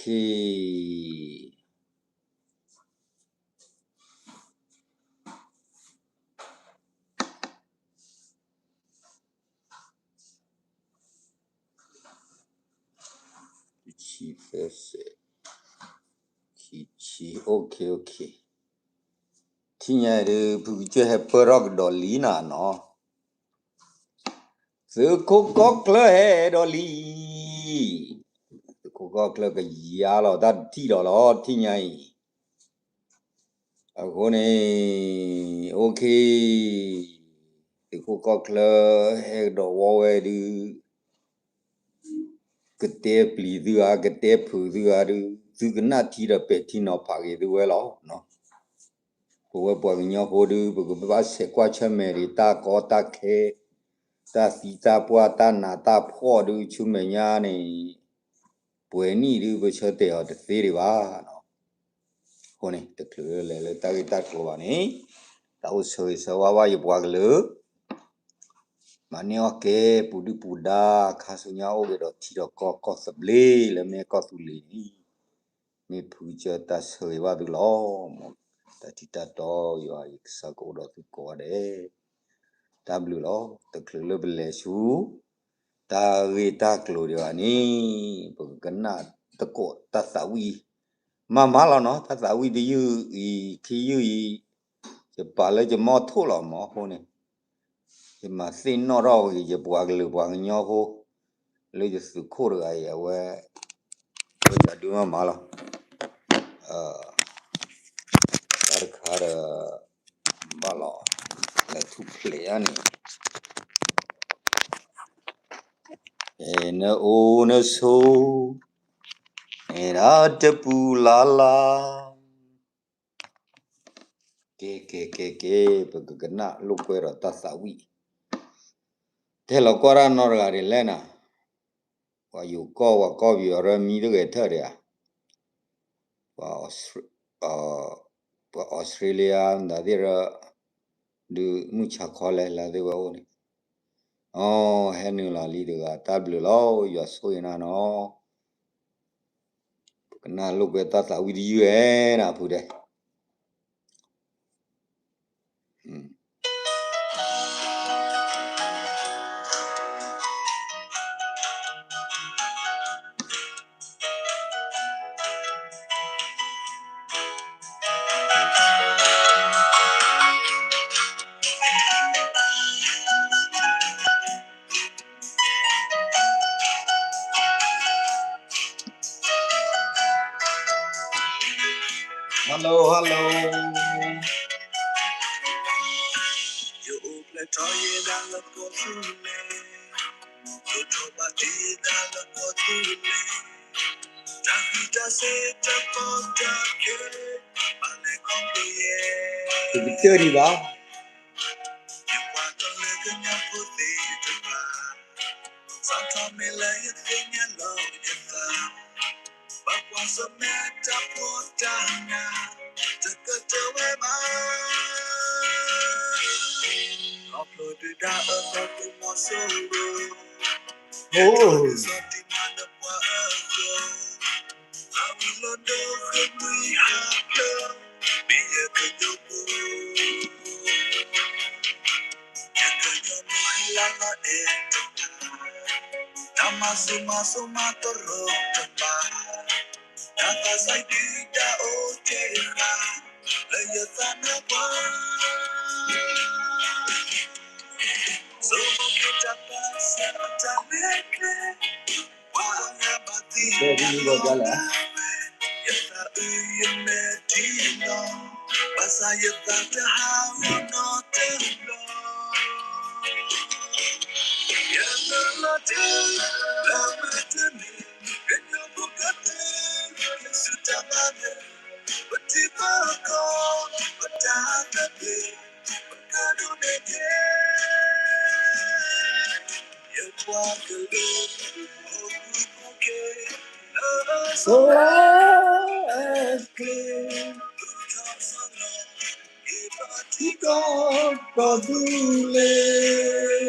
က့ၤ ခံဆံသၢဆံ ခံဆံ OK OK ထံၣ်ညါအံၤဒုး ဖုကစၢၢ်ဟဲပၢၢ်ထီၣ်ကဒီးလံနၤနီၤ သုးခိၣ်ကီၢ်ချၢဟဲဒီးလံ သုးခိၣ်ကီၢ်ချၢကယါလီၤတၢ်တထံၣ်ဒီးလီၤ ထံၣ်ညါအံၤ အဃိန့ၣ် OK သုးခိၣ်ကီၢ်ချၢဟဲကဒီးဝီဝဲဒုး ကတဲပျံၤသုဧါ ကတဲဖုးသုဧါဒုး သုကနၣ်ထံဒီးပဲာ်ထံနီၤဖးက့ၤသုဝဲလီၤ. ပဝဲပှၤကညီဖိဒုး ပကဘၣ်ဆဲးကွၢ်ဆၢၣ်မဲာ်ဒံးတၢ်ကီတၢ်ခဲ တၢ်သံတၢ်ပှၢ်တၢ်နးတၢ်ဖှီၣ်ဒုး ဆူမဲာ်ညါန့ၣ် ပှဲၤနံၣ်ဒုး ပဆၢတဲာ်အီၤတသ့ဒံးဘၣ်. အဃိန့ၣ် တချုးလဲၤလၢတၢ်ဂ့ၢ်တၢ်ကျိၤဘၣ်န့ၣ် တၢ်အိၣ်ဆၢဂ့ၤဆၢဝါဘၣ်ယပှၤကလုာ် မၤန့ၢ်အီၣ်ကဲ ပူၤဒုၣ်ပူၤဒါ ခါဆူညါအိၣ်က့ၤဒီးထံဒီးကီၢ် ကီၢ်သဘျ့လၢမ့ၢ်ကီၢ်သူလ့ၤန့ၣ် မ့ၢ်ဖုကစၢၢ်တၢ်ဆၢဂ့ၤဘၣ်သုလီၤ. မ်တၢ်ထံၣ်တၢ်တီယွၤအံၤ ကစၢ်ကအိၣ်ဒီးသုကိးဂၤဒဲး တၢ်ဘျုးလီၤ. တချုးလၢပလဲၤဆူ တၢ်ဂ့ၢ်တၢ်ကျိၤဒံးဘၣ်န့ၣ် ပကကနၣ်သကိးတၢ်သးဝံၣ် မၤမၤလီၤနီၤ တၢ်သးဝံၣ်တယုၢ်အံၤ ခံယုၢ်အံၤ ယပာ်လၢယမီၢ်ထိၣ်လီၤမးအဃိန့ၣ် ယမၤသ့ၣ်နီၣ်ထီၣ်က့ၤ ယပှၤကလုာ်ပှၤကညီဖိ လၢယသုးခိၣ်တဂၤအံၤ အဝဲ ဝဲယၤဒုးမၤမၤလီၤ တၢ်တခါဒီး ဘၣ်လီၤ လဲၤထူၣ်ဖျဲးယါန့ၣ် နအိၣ်နဆိး နဒၣ်တပူၤလၢ်လၢ် ကဲ ကဲ ကဲ ကဲ ပကကနၣ်လိာ်ကွဲဒီးတၢ်သးဝံၣ် ထဲလီၤကွၢ်တၢ်နီတဂၤဒ်လဲၣ်နၤ ပှၤယိၤကီၢ် ပှၤကီၢ်ပယီၤရၢမံတဂဲၤထၢၣ်ဒံးဧါ ပှၤ ပှၤအီစထြ့လယါ မတၤသ့ၣ်ရၢ ဒုးမုၢ်ဆါခီလဲၣ် လၢသ့ၣ်ဝဲအိၣ်န့ၣ် အဟဲနုာ်လီၤလံတဂၤ တၢ်ဘျုးလီၤ ယွၤဆိၣ်ဂ့ၤနၤနီၤ ပကနၣ်လိာ်ကွဲတၢ်သးဝံၣ်တယုၢ်ဧဲနၤဖုဒဲး Hello hello ယအိၣ်ဖျဲၣ်ထီၣ်ယဲဒၣ်လၢကီၢ်သူလ့ၤ ယအိၣ်ထီၣ်ဘၣ်တ့ၢ်ယဲဒၣ်လၢကီၢ်သူလ့ၤ တၢ်ဃံတၢ်စ့တၢ်ကီတၢ်ခဲ ဘၣ်လဲၤခီဖျိယဲ တကတၢၢ်ဒံးဘၣ် ယပှၤကလုာ်ကညီဖိသ့ၣ်တဖၣ် စးထီၣ်မ့ၢ်လၢယသ့ၣ်ညါလီၤယသး ဘၣ်ကွၢ်ဆၢၣ်မဲာ်တၢ်ဖှီၣ်တၢ်နး တကတၢၢ်ဝဲဘၣ် ခီဖျိဒုၣ်ဒါအၢသီဒုးမီၤစိရိၤ ယထီၣ်ဒုးစီၤတံၢ်မၤလၢပှၤအၢသီ သးဝံၣ်လီၤဒိဃ့ၢ်မှံဟးဖျိး မ့ၢ်ယကညိပူၤ ယကညီမုၢ်ဃံလၤလီၤအဲၣ်တဖၣ် တၢ်မၤစိမၤစိမၤတရီတပါ တၢ်သးစၢ်ဒုၣ်ဒါအိၣ်တ့ၢ်ဃာ် လၢယသးနါပှၢ် စိမိၣ်က့ၤတၢ်ပာ်စၢၤတၢ်လဲၤကျဲ ပှၤအါဂၤဘၣ်သံတၢ်လီၤဂာ်ဝဲ ယသးအုးယမဲာ်ထံလီၤ ဘၣ်ဆၣ်ယသးတဟးဂီၤနီတဘျီ ယနုာ်လီၤတုၤလၢမုၢ်တနံၤ ကညီဖိကသ့ က့ၤဆူတၢ်ဘါန့ၣ် ပထံပကီၢ် ပတၢ်သဘျ့ ပကဒိးန့ၢ်က့ၤ ယပှၤကလုာ် အိၣ်မူဖိက့ၤ လၢအစိၤလၢအချ့ ထံကီၢ်ကီၢ်သူလ့ၤ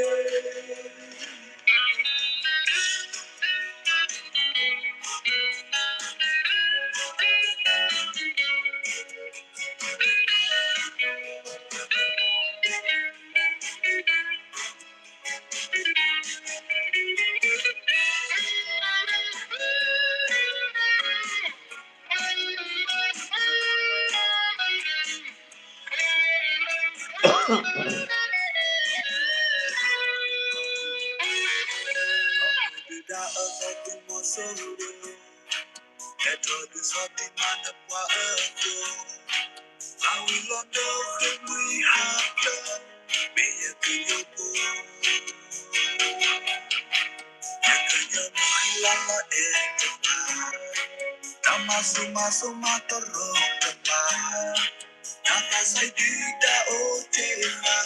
ဒုၣ်ဒါအၢသီသုးမီၤစိရိၤ ဟဲထီၣ်ဒုးစီၤတံၢ်မၤနၢၤပှၤအၢသီ, သးဝံၤလီၤဒီးဃ့ၢ်မှံဟးဖျိး, မ့ၢ်ယကယီပူၤ, ယကညီမုၢ်ဃံလၤလီၤအဲၣ်တဖၣ်, တၢ်မၤစိၤမၤစိၤမၤတရီတပါ, တၢ်သးစၢ်ဒုၣ်ဒါအိၣ်တ့ၢ်ဃာ်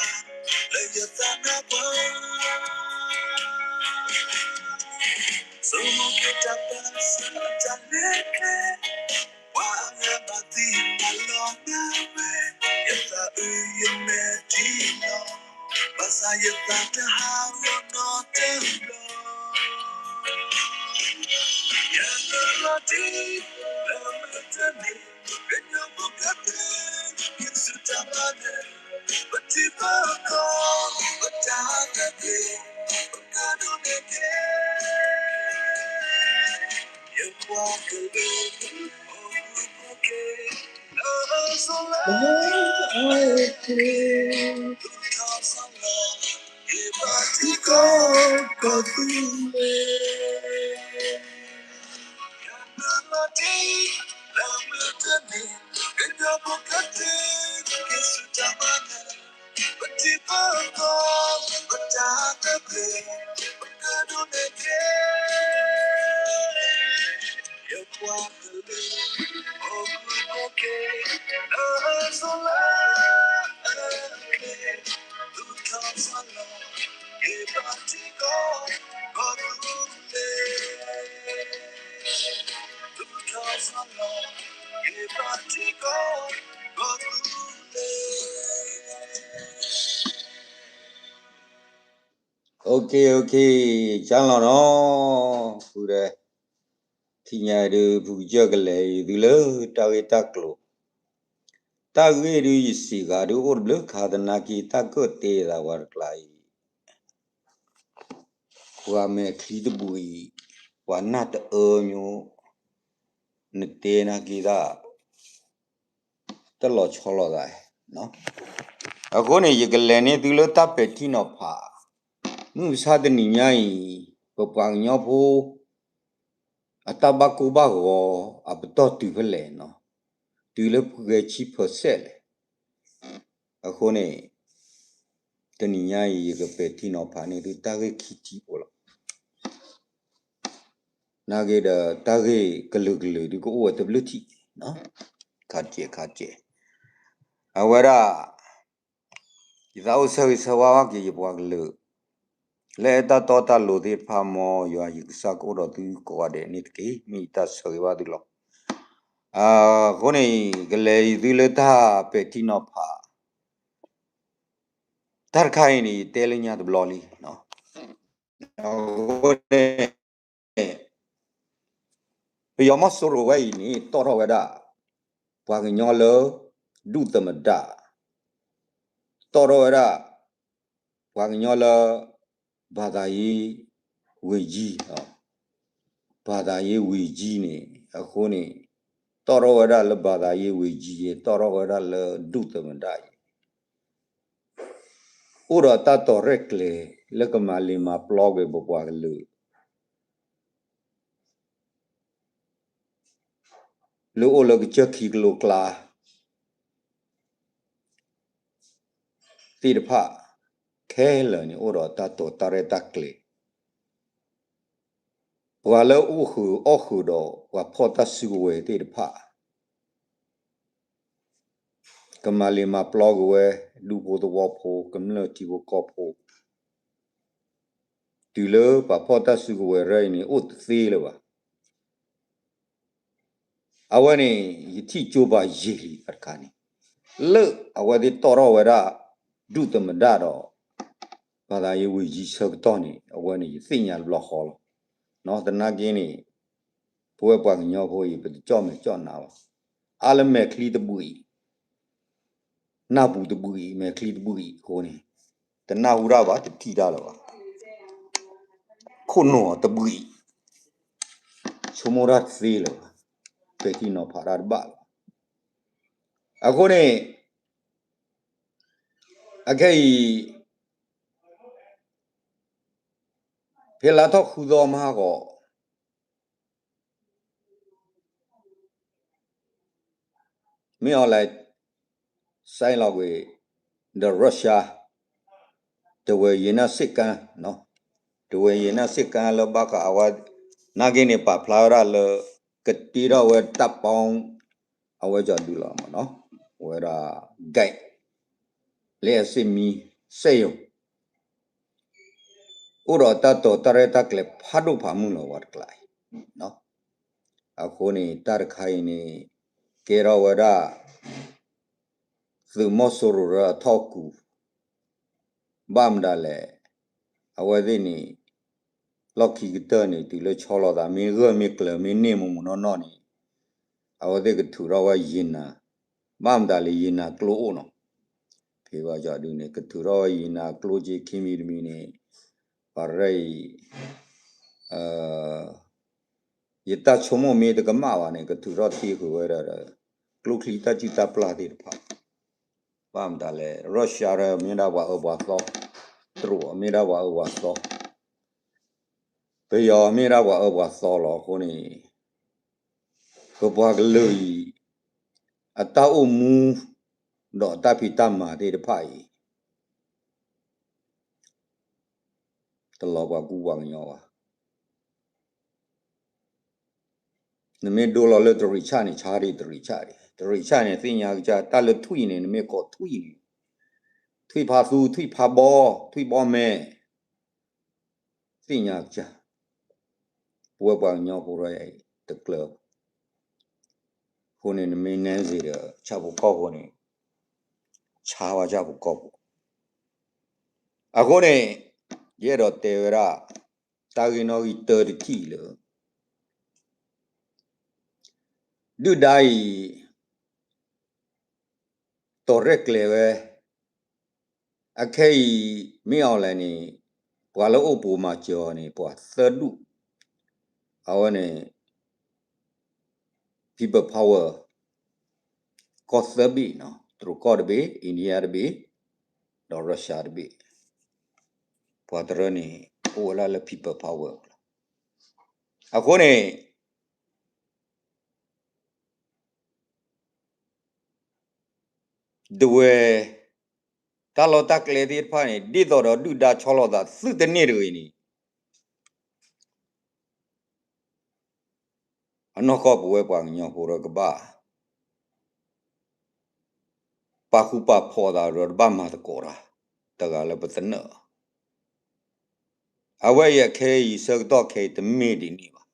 လၢယသးနါပှၢ်, ဆိကမိၣ်က့ၤတၢ်ပၢဆှၢတၢ်လဲၤကျဲ, ပှၤအဂၤဘၣ်သံတၢ်လီၤနၢ်ဝဲ, ယသးအုးယမဲာ်ထံလီၤ, ဘၣ်ဆၣ်ယသးတဟးဂီၤနီတဘျီ, ယနုာ်လီၤဒံး လၢမုၢ်တနံၤ ကညီဖိကသ့ၣ် က့ၤဆူတၢ်မၤနၢၤ, ပထံပကီၢ် ပတၢ်သဘျ့ ပကဒိးန့ၢ်က့ၤ ယပှၤကလုာ် အိၣ်မူက့ၤ လၢစိၤလၢအချ့, သူၣ်ထီၣ်စီၤလီၤ က့ၤဘၣ်ထံကီၢ် ကီၢ်သူလ့ၤ ယနုာ်လီၤဒံး လၢမုၢ်တနံၤ ကညီဖိကသ့ၣ် က့ၤဆူတၢ်မၤနၢၤ, ပထံပကီၢ် ပတၢ်သဘျ့ ပကဒိးန့ၢ်က့ၤ ယပှၤကလုာ် အိၣ်မူက့ၤ လၢစိၤလၢအချ့, သူၣ်ထီၣ်စီၤလီၤ က့ၤဘၣ်ထံကီၢ် ကီၢ်သူလ့ၤ သူၣ်ထီၣ်စီၤလီၤ က့ၤဘၣ်ထံကီၢ် ကီၢ်သူလ့ၤ Okay, okay, ကၢ်လီၤနီၤ, ဖုဒီး ထံၣ်ညါဒုး ဖုကစၢၢ်ကလဲၤအံၤသုလၢတၢ်ဂ့ၢ်တၢ်ကျိၤ, တၢ်ဂ့ၢ်ဒုးယစံးဂၤဒုးအိၣ်တဘျုးခါသနာ်က့ တၢ်ကၢၣ်တဲသးဝဲတကျါအံၤ, ပှၤမဲာ်ချံတဘှံးအံၤ, ပှၤနၢ်တအၢမ့ၢ် နတဲနာ်က့တၢ် တလီၤဆီလိာ်သး, အဃိန့ၣ် ယကလဲၤန့ၢ်သုလၢတၢ်ပဲာ်ထံနီၤဖး, မုၢ်မဆါတနံၤညါအံၤ ပပှၤကညီဖိ အတၢ်ဘၣ်ကိၢ်ဘၣ်ဂီၤ အပတီၢ်တုၤဖဲလဲၣ်နီၤ, တုၤလၢပှဲၤဆံ percent လဲၣ်. အဃိန့ၣ် တနံၤညါအံၤ ယကပဲာ်ထံနီၤဖးန့ၢ်သုတၢ်ဂ့ၢ်ခံထံၣ်အိၣ်လီၤ. နာ်က့ဒီး တၢ်ဂ့ၢ်ကလုာ်ကလုာ်ဒုးကအိၣ်ဝဲတဘျုးထံၣ်, ခါကဲးခါကဲး, အဝဲဒၣ် ယသးအိၣ်ဆၢဂ့ၤဆၢဝါဘၣ်က့ၤယပှၤကလုာ် လၢအဲၣ်တၢ်တီတၢ်လိၤသ့ၣ်တဖၣ် မ်ယွၤယကစၢ်ကအိၣ်ဒီးသုကိးဂၤဒဲးန့ၣ်တက့ၢ်. မ့ၢ်ယတၢ်ဆၢဂ့ၤဘၣ်သုလီၤ. အဃိန့ၣ် ကလဲၤအံၤသုလၢတၢ်ပဲာ်ထံနီၤဖး တၢ်တခါအံၤန့ၣ် ယတဲလၢညါတဘျီလံ. အဃိန့ၣ် ပယီၤမီၢ်စိရိၤဝဲအံၤန့ၣ် တီၣ်ထီၣ်ဝဲဒၣ် ပှၤကညီလၢ ဒုၣ်သမ္မတ, တီၣ်ထီၣ်ဝဲဒၣ် ပှၤကညီလၢ ဘာသာရေးဝန်ကြီး, ဘာသာရေးဝန်ကြီးန့ၣ် အဃိန့ၣ် တီၣ်ထီၣ်ဝဲဒၣ်လၢ ဘာသာရေးဝန်ကြီး ယဲ တီၣ်ထီၣ်ဝဲဒၣ်လၢ ဒုၣ်သမ္မတ ယဲ အိၣ်ဒီးတၢ်တီၤရဲၣ်ကျဲၤ လၢကမၤလ့ၤမၤပျီကွံာ်ပပှၤကလုာ် လၢအိၣ်လၢကစၢၢ်ခံကလိကျါ သ့ၣ်တဖၣ် ခဲလၢာ်န့ၣ် အိၣ်ဒီးတၢ်တီၤတၢ်ရဲၣ်တၢ်ကျဲၤ, ပှၤလၢအအိၣ်ဃုာ်အီၣ်ဃုာ်ဒီး ပှၤဖီၣ်တၢ်စုကဝဲၤသ့ၣ်တဖၣ် ကမၤလ့ၤမၤပျီက့ၤဝဲ ဒူဖိသဝီဖိ ကမျၢၢ်ထံဖိကီၢ်ဖိ တုၤလၢပှၤဖီၣ်တၢ်စုကဝဲၤရဲၣ်အံၤန့ၣ် အိၣ်တသ့လၢၤဘၣ်. အဝဲန့ၣ် ယထံၣ်ကၠိပာ်ယံာ်လံတခါန့ၣ်, လၢအဝဲသ့ၣ်တီၣ်ထီၣ်ဝဲဒၣ် ဒုၣ်သမ္မတဒီး ဘာသာရေးဝန်ကြီး ဆၢကတီၢ်န့ၣ် အဝဲန့ၣ် ယသ့ၣ်ညါတဘျီဃီလီၤ. သနာ်က့န့ၣ် ပဝဲပှၤကညီဖိအံၤ ပတကၠီၣ်မဲာ်ကၠီၣ်နါဘၣ်. အါလၢမဲာ်ချံတဘှံးအံၤ နၢ်ပူၤတဘှံးအံၤ မဲာ်ချံတဘှံးအံၤအဃိန့ၣ် တနၢ်ဟူတၢ်ဘၣ် တထံၣ်တၢ်လၢၤဘၣ်. ခိၣ်နူာ်တဘှံးအံၤ ဆိကမိၣ်တၢ်တသ့လၢၤဘၣ်, ပဲာ်ထံနီၤဖးတၢ်တဘၣ်လၢၤဘၣ်. အဃိန့ၣ် အခဲအံၤ ဖဲလါထီၣ်ဃုသီမဟါဂီၤ မ့ၢ်အီၤလဲၣ် စဲလီၤကွံာ် ဒီး Russia တဝဲယနၢ်စ့ၣ်ကါ တဝဲယနၢ်စ့ၣ်ကါလၢဘၣ်ဃးအဝဲ နာ်က့န့ၣ် ပာ်ဖျါဝဲဒၣ်လၢ ကတ့ထီၣ်ဝဲတၢ်ပီ အဝဲကၠီဒုလီၤမ့ၢ်နီၤ ဝဲဒၣ် gate လၢအစ့ၣ်မံ စက်ရုံ အိၣ်ဒီးတၢ်တိာ်တၢ်ရဲၣ်တၢ်ကျဲၤဖးဒိၣ်ဖးမုၢ်လီၤဝဲတကျါအံၤ အဃိန့ၣ် တၢ်တခါအံၤန့ၣ် ကဲထီၣ်ဝဲဒၣ် သုးမီၤစိရိၤလၢအထီၣ်ကူၣ် ဘၣ်မတၤလဲၣ် အဝဲသ့ၣ်န့ၣ် လီၢ်ခံကတၢၢ်န့ၣ် တုၤလၢဆီလီၤသး မ့ၢ်ဂၢၢ်မ့ၢ်ကျၢၤမ့ၢ်န့ၢ်မူမူနီၢ်နီၢ်န့ၣ် အဝဲသ့ၣ်ကထုးထီၣ်ဝဲယနၤ ဘၣ်မတၤလဲၣ် ယနၤကျိအိၣ်နီၤ ဖဲဘၣ်ကၠီဒုန့ၣ် ကထုးထီၣ်ဝဲယနၤကျိက့ခံမံၤတမံၤန့ၣ် ပှၤရဲၣ်အံၤ ယတၢ်ဆိကမိၣ်မ့ၢ်တကမၣ်ဘၣ်န့ၣ် ကထုးထီၣ်တ့ဃုာ်ဝဲဒၣ်ဒီး ကျိချံတၢ်စုၣ်တၢ်ပျၢ်သ့ၣ်တဖၣ် ဘၣ်မတၤလဲၣ် Russia မ့ၢ်ဒၣ်ပှၤအၢပှၤသီ တရူးမ့ၢ်ဒၣ်ပှၤအၢပှၤသီ ပယီၤမ့ၢ်ဒၣ်ပှၤအၢပှၤသီလီၤအဃိန့ၣ် ပပှၤကလုာ်အံၤ အတၢ်အိၣ်မူ ဒီးအတၢ်ဖံးတၢ်မၤသ့ၣ်တဖၣ်အံၤ တလီၤပှၤကူပှၤကညီဘၣ်. နမ့ၢ်ဒိလီၤလၢတရံးဆၣ်န့ၣ် ဆါဒံးတရံးဆၣ်ဒံး, တရံးဆၣ်န့ၣ် သ့ၣ်ညါကစၢ် တၢ်လၢထွံၣ်န့ၣ် နမ့ၢ်ကိးထွံၣ်န့ၣ် ထွံၣ်ဖါသူ ထွံၣ်ဖါဘီ ထွံၣ်ဘီမဲာ် သ့ၣ်ညါကစၢ် ပဝဲပှၤကညီဖိတကျၢၤဘၣ်. အဃိန့ၣ် နမ့ၢ်နဲစ့ဒီး ဆၣ်ဖိကီၢ်ဖိန့ၣ် ဆါဝဲဆၣ်ဖိကီၢ်ဖိ. အဃိန့ၣ် ယအဲၣ်ဒိးတဲဝဲဒၣ် တၢ်ဂ့ၢ်နီၣ်ဂံၢ်တၢတထံၣ်လၢ ဒုၣ်ဒါအံၤ တီၤရဲၣ်ကျဲၤဝဲ အခဲအံၤ မ့ၢ်အီၤလဲၣ်န့ၣ် ပှၤလၢအိၣ်ပိာ်မၤစၢၤအီၤန့ၣ် ပှၤသၢဒူၣ်, အဝဲန့ၣ် People Power ကီၢ်သၢဘ့ၣ်နီၤ, တရူးကီၢ်တဘ့ၣ်, India တဘ့ၣ်, ဒီး Russia တဘ့ၣ်, ပှၤတရၢန့ၣ် အိၣ်ဝဲဒၣ်လၢ People Power လီၤ. အဃိန့ၣ် ဒဝဲၢ် တၢ်လီၢ်တၢ်ကျဲသ့ၣ်တဖၣ်န့ၣ် ဒ်သိးဒီးဒုၣ်ဒါဆီလီၤသးသုတန့ၢ်တဂ့ၤန့ၣ် အနီၢ်ကီၢ်ပဝဲပှၤကညီဖိဒီးကဘၣ် ပာ်ဃူပာ်ဖိးသးဒီး တဘၣ်မၤသကိးတၢ် တဂၤလၢပသနၢၣ် အဝဲအံၤအခဲအံၤ ဆၢကတီၢ်ခဲအံၤတမ့ၢ်ဒ်န့ၣ်ဘၣ်.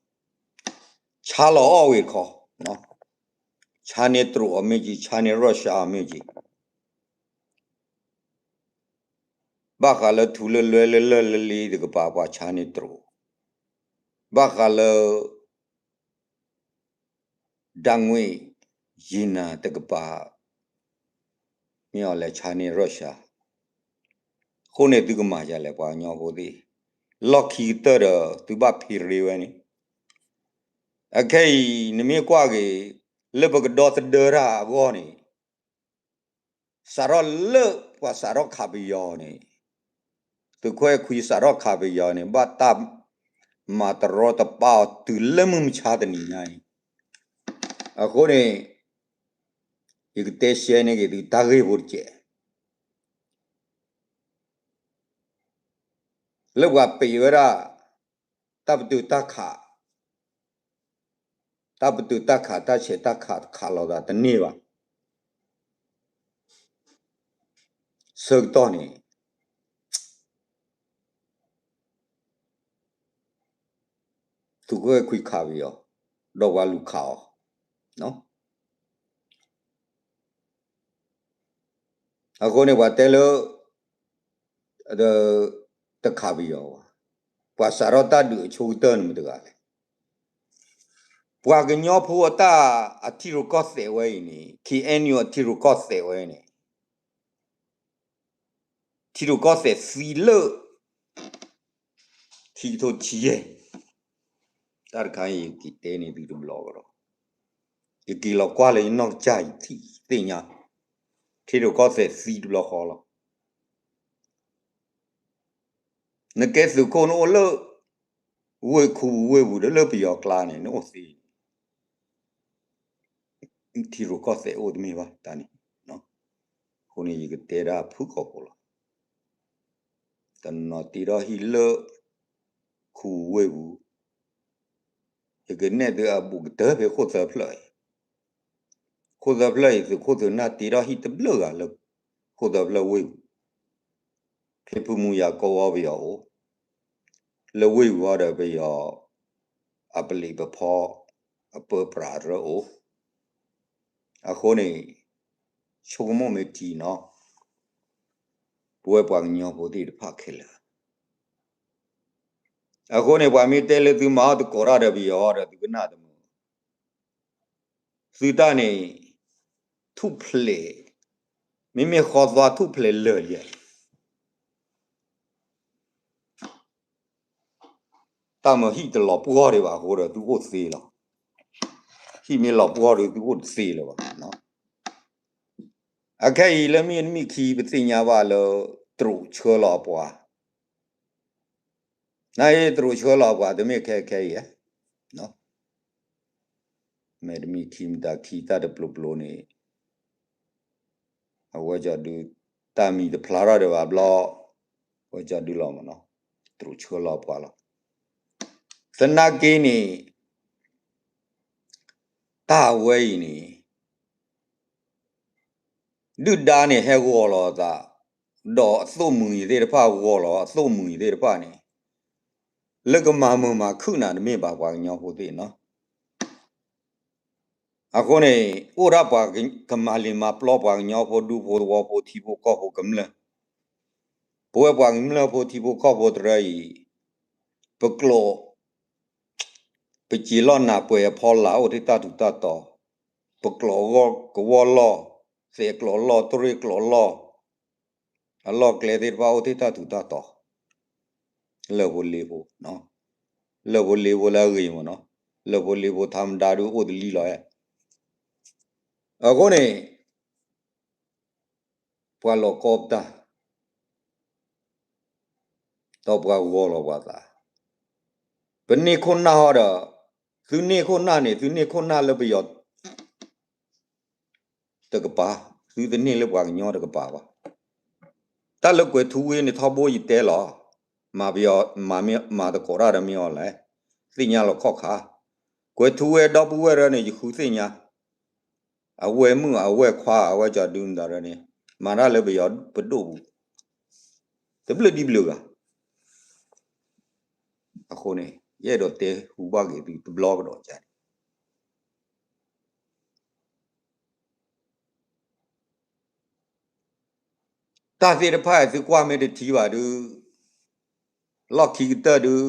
ဆါလီၤအီၣ်ဝံၤတခီ, ဆါန့ၢ်တရူးအီၤမ့ၢ်က့ၤ, ဆါန့ၢ် Russia အီၤမ့ၢ်က့ၤ, ဘၣ်ဃးလၢထူလၢလွဲလၢလၢၢ်လၢလ့တကပၤ ပှၤဆါန့ၢ်တရူး, ဘၣ်ဃးလၢ ဓာတ်ငွေ့ ရေနံတကပၤ မ့ၢ်အီၤလဲၤဆါန့ၢ် Russia အဃိန့ၣ် သုကမၤယၤလဲၣ် ပှၤကညီဖိသ့ၣ်, လီၢ်ခံကတၢၢ်ဒီး သုဘၣ်ဖံးရ့ဝဲန့ၣ်, အခဲအံၤ နမ့ၢ်ကွၢ်က့ၤ လၢပကဒီသဒၢတၢ်အဂီၢ်န့ၣ် စးထီၣ်လၢပှၤစးထီၣ်ခးပယီၤန့ၣ်, သုးခိၣ်အဲၣ်ခွံစးထီၣ်ခးပယီၤန့ၣ် ဘၣ်တၢ်မၤတရီတပါအီၤတုၤလၢမုၢ်မဆါတနံၤညါအံၤ, အဃိန့ၣ် ယကတဲရှဲန့ၢ်က့ၤသုတၢ်ဂ့ၢ်ဖိတကဲး လၢပှၤပံးဝဲဒၣ် တၢ်ပတုာ်တၢ်ခး, တၢ်ပတုာ်တၢ်ခး တၢ်ဆဲးတၢ်ခးတခးလီၤသးတန့ၢ်ဘၣ်. ဆၢကတီၢ်န့ၣ် သုးခိၣ်အဲၣ်ခွံခးပယီၤ, ဒီးပှၤလူၤခးအီၤ. အဃိန့ၣ် ပှၤတဲလၢ တခးပယီၤဘၣ်, ပှၤစးထီၣ်တၢ်ဒုးအဆိကတၢၢ်န့ၣ်မတၤတဂၤလဲၣ်. ပှၤကညီဖိအတၢ်အထံရူၢ်ကီၢ်သဲးဝဲအံၤန့ၣ် KNU အထံရူၢ်ကီၢ်သဲးဝဲအံၤန့ၣ် ထံရူၢ်ကီၢ်သဲးသံလၢ ထံကထိဆံယဲၢ်, တၢ်တခါအံၤ ယက့ၤတဲန့ၢ်သုတဘျီကဒီး, ယက့ၤလီၤကွၢ်လၢယနီၢ်ကစၢ်ယထံၣ်သ့ၣ်ညါ, ထံရူၢ်ကီၢ်သဲးသံတဘျီဃီလီၤ. နကဲသုးခိၣ်နအိၣ်လၢ ဝ့ၢ်ခူဝ့ၢ်ပူၤဒီးလၢပယီၤကျါန့ၣ် နအိၣ်သ့ ထံရူၢ်ကီၢ်သဲးအိၣ်တမ့ၢ်ဘၣ်တၢ်န့ၣ်. အဃိန့ၣ် ယကတဲဒၣ်ဖုၣ်ကိာ်ဖိလီၤ. တနီၤတ့ထီၣ်ဟံၣ်လၢ ခူဝ့ၢ်ပူၤ, ယကနဲၣ်သုအဘူးကတၢၢ်ဖဲခိၣ်သၢဖျၢၣ်အံၤ, ခိၣ်သၢဖျၢၣ်အံၤ သုးခိၣ်သုးနၢ်တ့ထီၣ်ဟံၣ်တဘျုးဂၤလၢ ခိၣ်သၢဖျၢၣ်ဝ့ၢ်ပူၤ, ဖဲဖုမူယၤကီဝီပယီၤအိၣ်, လၢဝ့ၢ်ပူၤဃီဒီးပယီၤ အပလံးပဖီ အပၢပြးရၢအိၣ်. အဃိန့ၣ် ဆိကမိၣ်မ့ၢ်ထံနီၤ, ပဝဲပှၤကညီဖိသ့ၣ်တဖၣ်ခဲလၢာ်. အဃိန့ၣ် ပှၤမ့ၢ်တဲလၢသုမၤအီၣ်တကိးတၢ်ဒီးပယီၤဒီး သုကနၣ်တမုာ်, သုတၢ်န့ၣ် ထူၣ်ဖျဲး, မ့မ့ၢ်ဃီသွါထူၣ်ဖျဲးလၢာ်လံ. တၢ်မၤဟံၣ်တလီၤပှီၢ်ဒံးဘၣ်အဃိဒီး သုအိၣ်သ့လီၤ. ဟံၣ်မ့ၢ်လီၤပှီၢ်ဒီး သုအိၣ်တသ့လၢၤဘၣ်. အခဲအံၤလၢမ့ၢ်တမ့ၢ်ခံ ပသ့ၣ်ညါဘၣ်လၢ တရူးဆှၢလီၤအပှၤ, နတရူးဆှၢလီၤအပှၤ တမ့ၢ်ခဲခဲအံၤဧါ. မ့ၢ်တမ့ၢ်ခံမတၤခံ တၢ်တပျိပျိန့ၣ် အဝဲကီဒု တၢ်မံၤတဖျါထီၣ်ဒီးဘၣ်ဘျီ, အဝဲကီဒုလီၤမ့ၢ်နီၤ, တရူးဆှၢလီၤပှၤလီၤ. သနာ်က့န့ၣ် တၢ်အဝဲအံၤန့ၣ် ဒုၣ်ဒါန့ၣ်ဟဲဂီၤလီၤအသး, ဒီးအသိၣ်မှံၤသ့ၣ်တဖၣ် ဂီၤလီၤအသိၣ်မှံၤသ့ၣ်တဖၣ်န့ၣ် လၢကမၤမုာ်မၤခုၣ်နၤတမ့ၢ်ဘၣ် ပှၤကညီဖိသ့ၣ်နီၤ. အဃိန့ၣ် အိၣ်ဒၣ်ပှၤကမၤလံၤမၤပျီ ပှၤကညီဖိ ဒူဖိသဝီဖိ ထံဖိကီၢ်ဖိကမျၢၢ်, ပဝဲပှၤကမျၢၢ်ဖိထံဖိကီၢ်ဖိတရၢအံၤ ပကျိာ် ပစံာ်လီၢ်နၢ်ပှဲၤအဖီလာ် အိၣ်ထဲတၢ်ထူးတၢ်တီၤ, ပကျိာ်ကဝီၢ်လီၢ်, သဲးကျိာ်လီၢ်, တရ့ၣ်ကျိာ်လီၢ်, အလီၢ်ကျဲသ့ၣ်တဖၣ်အိၣ်ထဲတၢ်ထူးတၢ်တီၤ, လၢၢ်ဖိလ့ဖိ, လၢၢ်ဖိလ့ဖိလၢအဂ့ၤမ့ၢ်နီၤ, လၢၢ်ဖိလ့ဖိထါမဒါဒုးအိၣ်တလံလီၤ. အဃိန့ၣ် ပှၤလီၤကီပတၢ် ဒီးပှၤဂီၤလီၤပှၤသး, ပန့ၢ်ခိၣ်နၢ်ဟီဒီး, သုန့ၢ်ခိၣ်နၢ်န့ၣ် သုန့ၢ်ခိၣ်နၢ်လၢပယီၤတကပၤ, သုတန့ၢ်လၢပှၤကညီတကပၤဘၣ်. တၢ်လၢကွဲၤထူဝ့န့ၣ် ထီဘိယတဲလီၤ, မၤပယီၤ, မၤတကိးတၢ်ဒီးမ့ၢ်အီၤလဲၣ်, သ့ၣ်ညါလီၤခီၣ်ခါ, ကွဲၤထူဝ့ဒီပုၢ်ဝဲၢ်ရၢန့ၣ် ယဃုသ့ၣ်ညါ အဝဲၢ်မုၣ်အဝဲၢ်ခွါ အဝဲကၠီဒုမတၤရၢန့ၣ် မၤတၢ်လၢပယီၤပဒိၣ်ပူၤ တဘျုးဒ်ဘျုးဂၤ. အဃိန့ၣ် ယအဲၣ်ဒိးတဲဟူဘၣ်က့ၤသုတဘျီကဒီးကန့ၣ် တၢ်သ့ၣ်တဖၣ်အံၤ သုကွၢ်မ့ၢ်တထံၣ်ဘၣ်ဒုး, လီၢ်ခံကတၢၢ်ဒုး,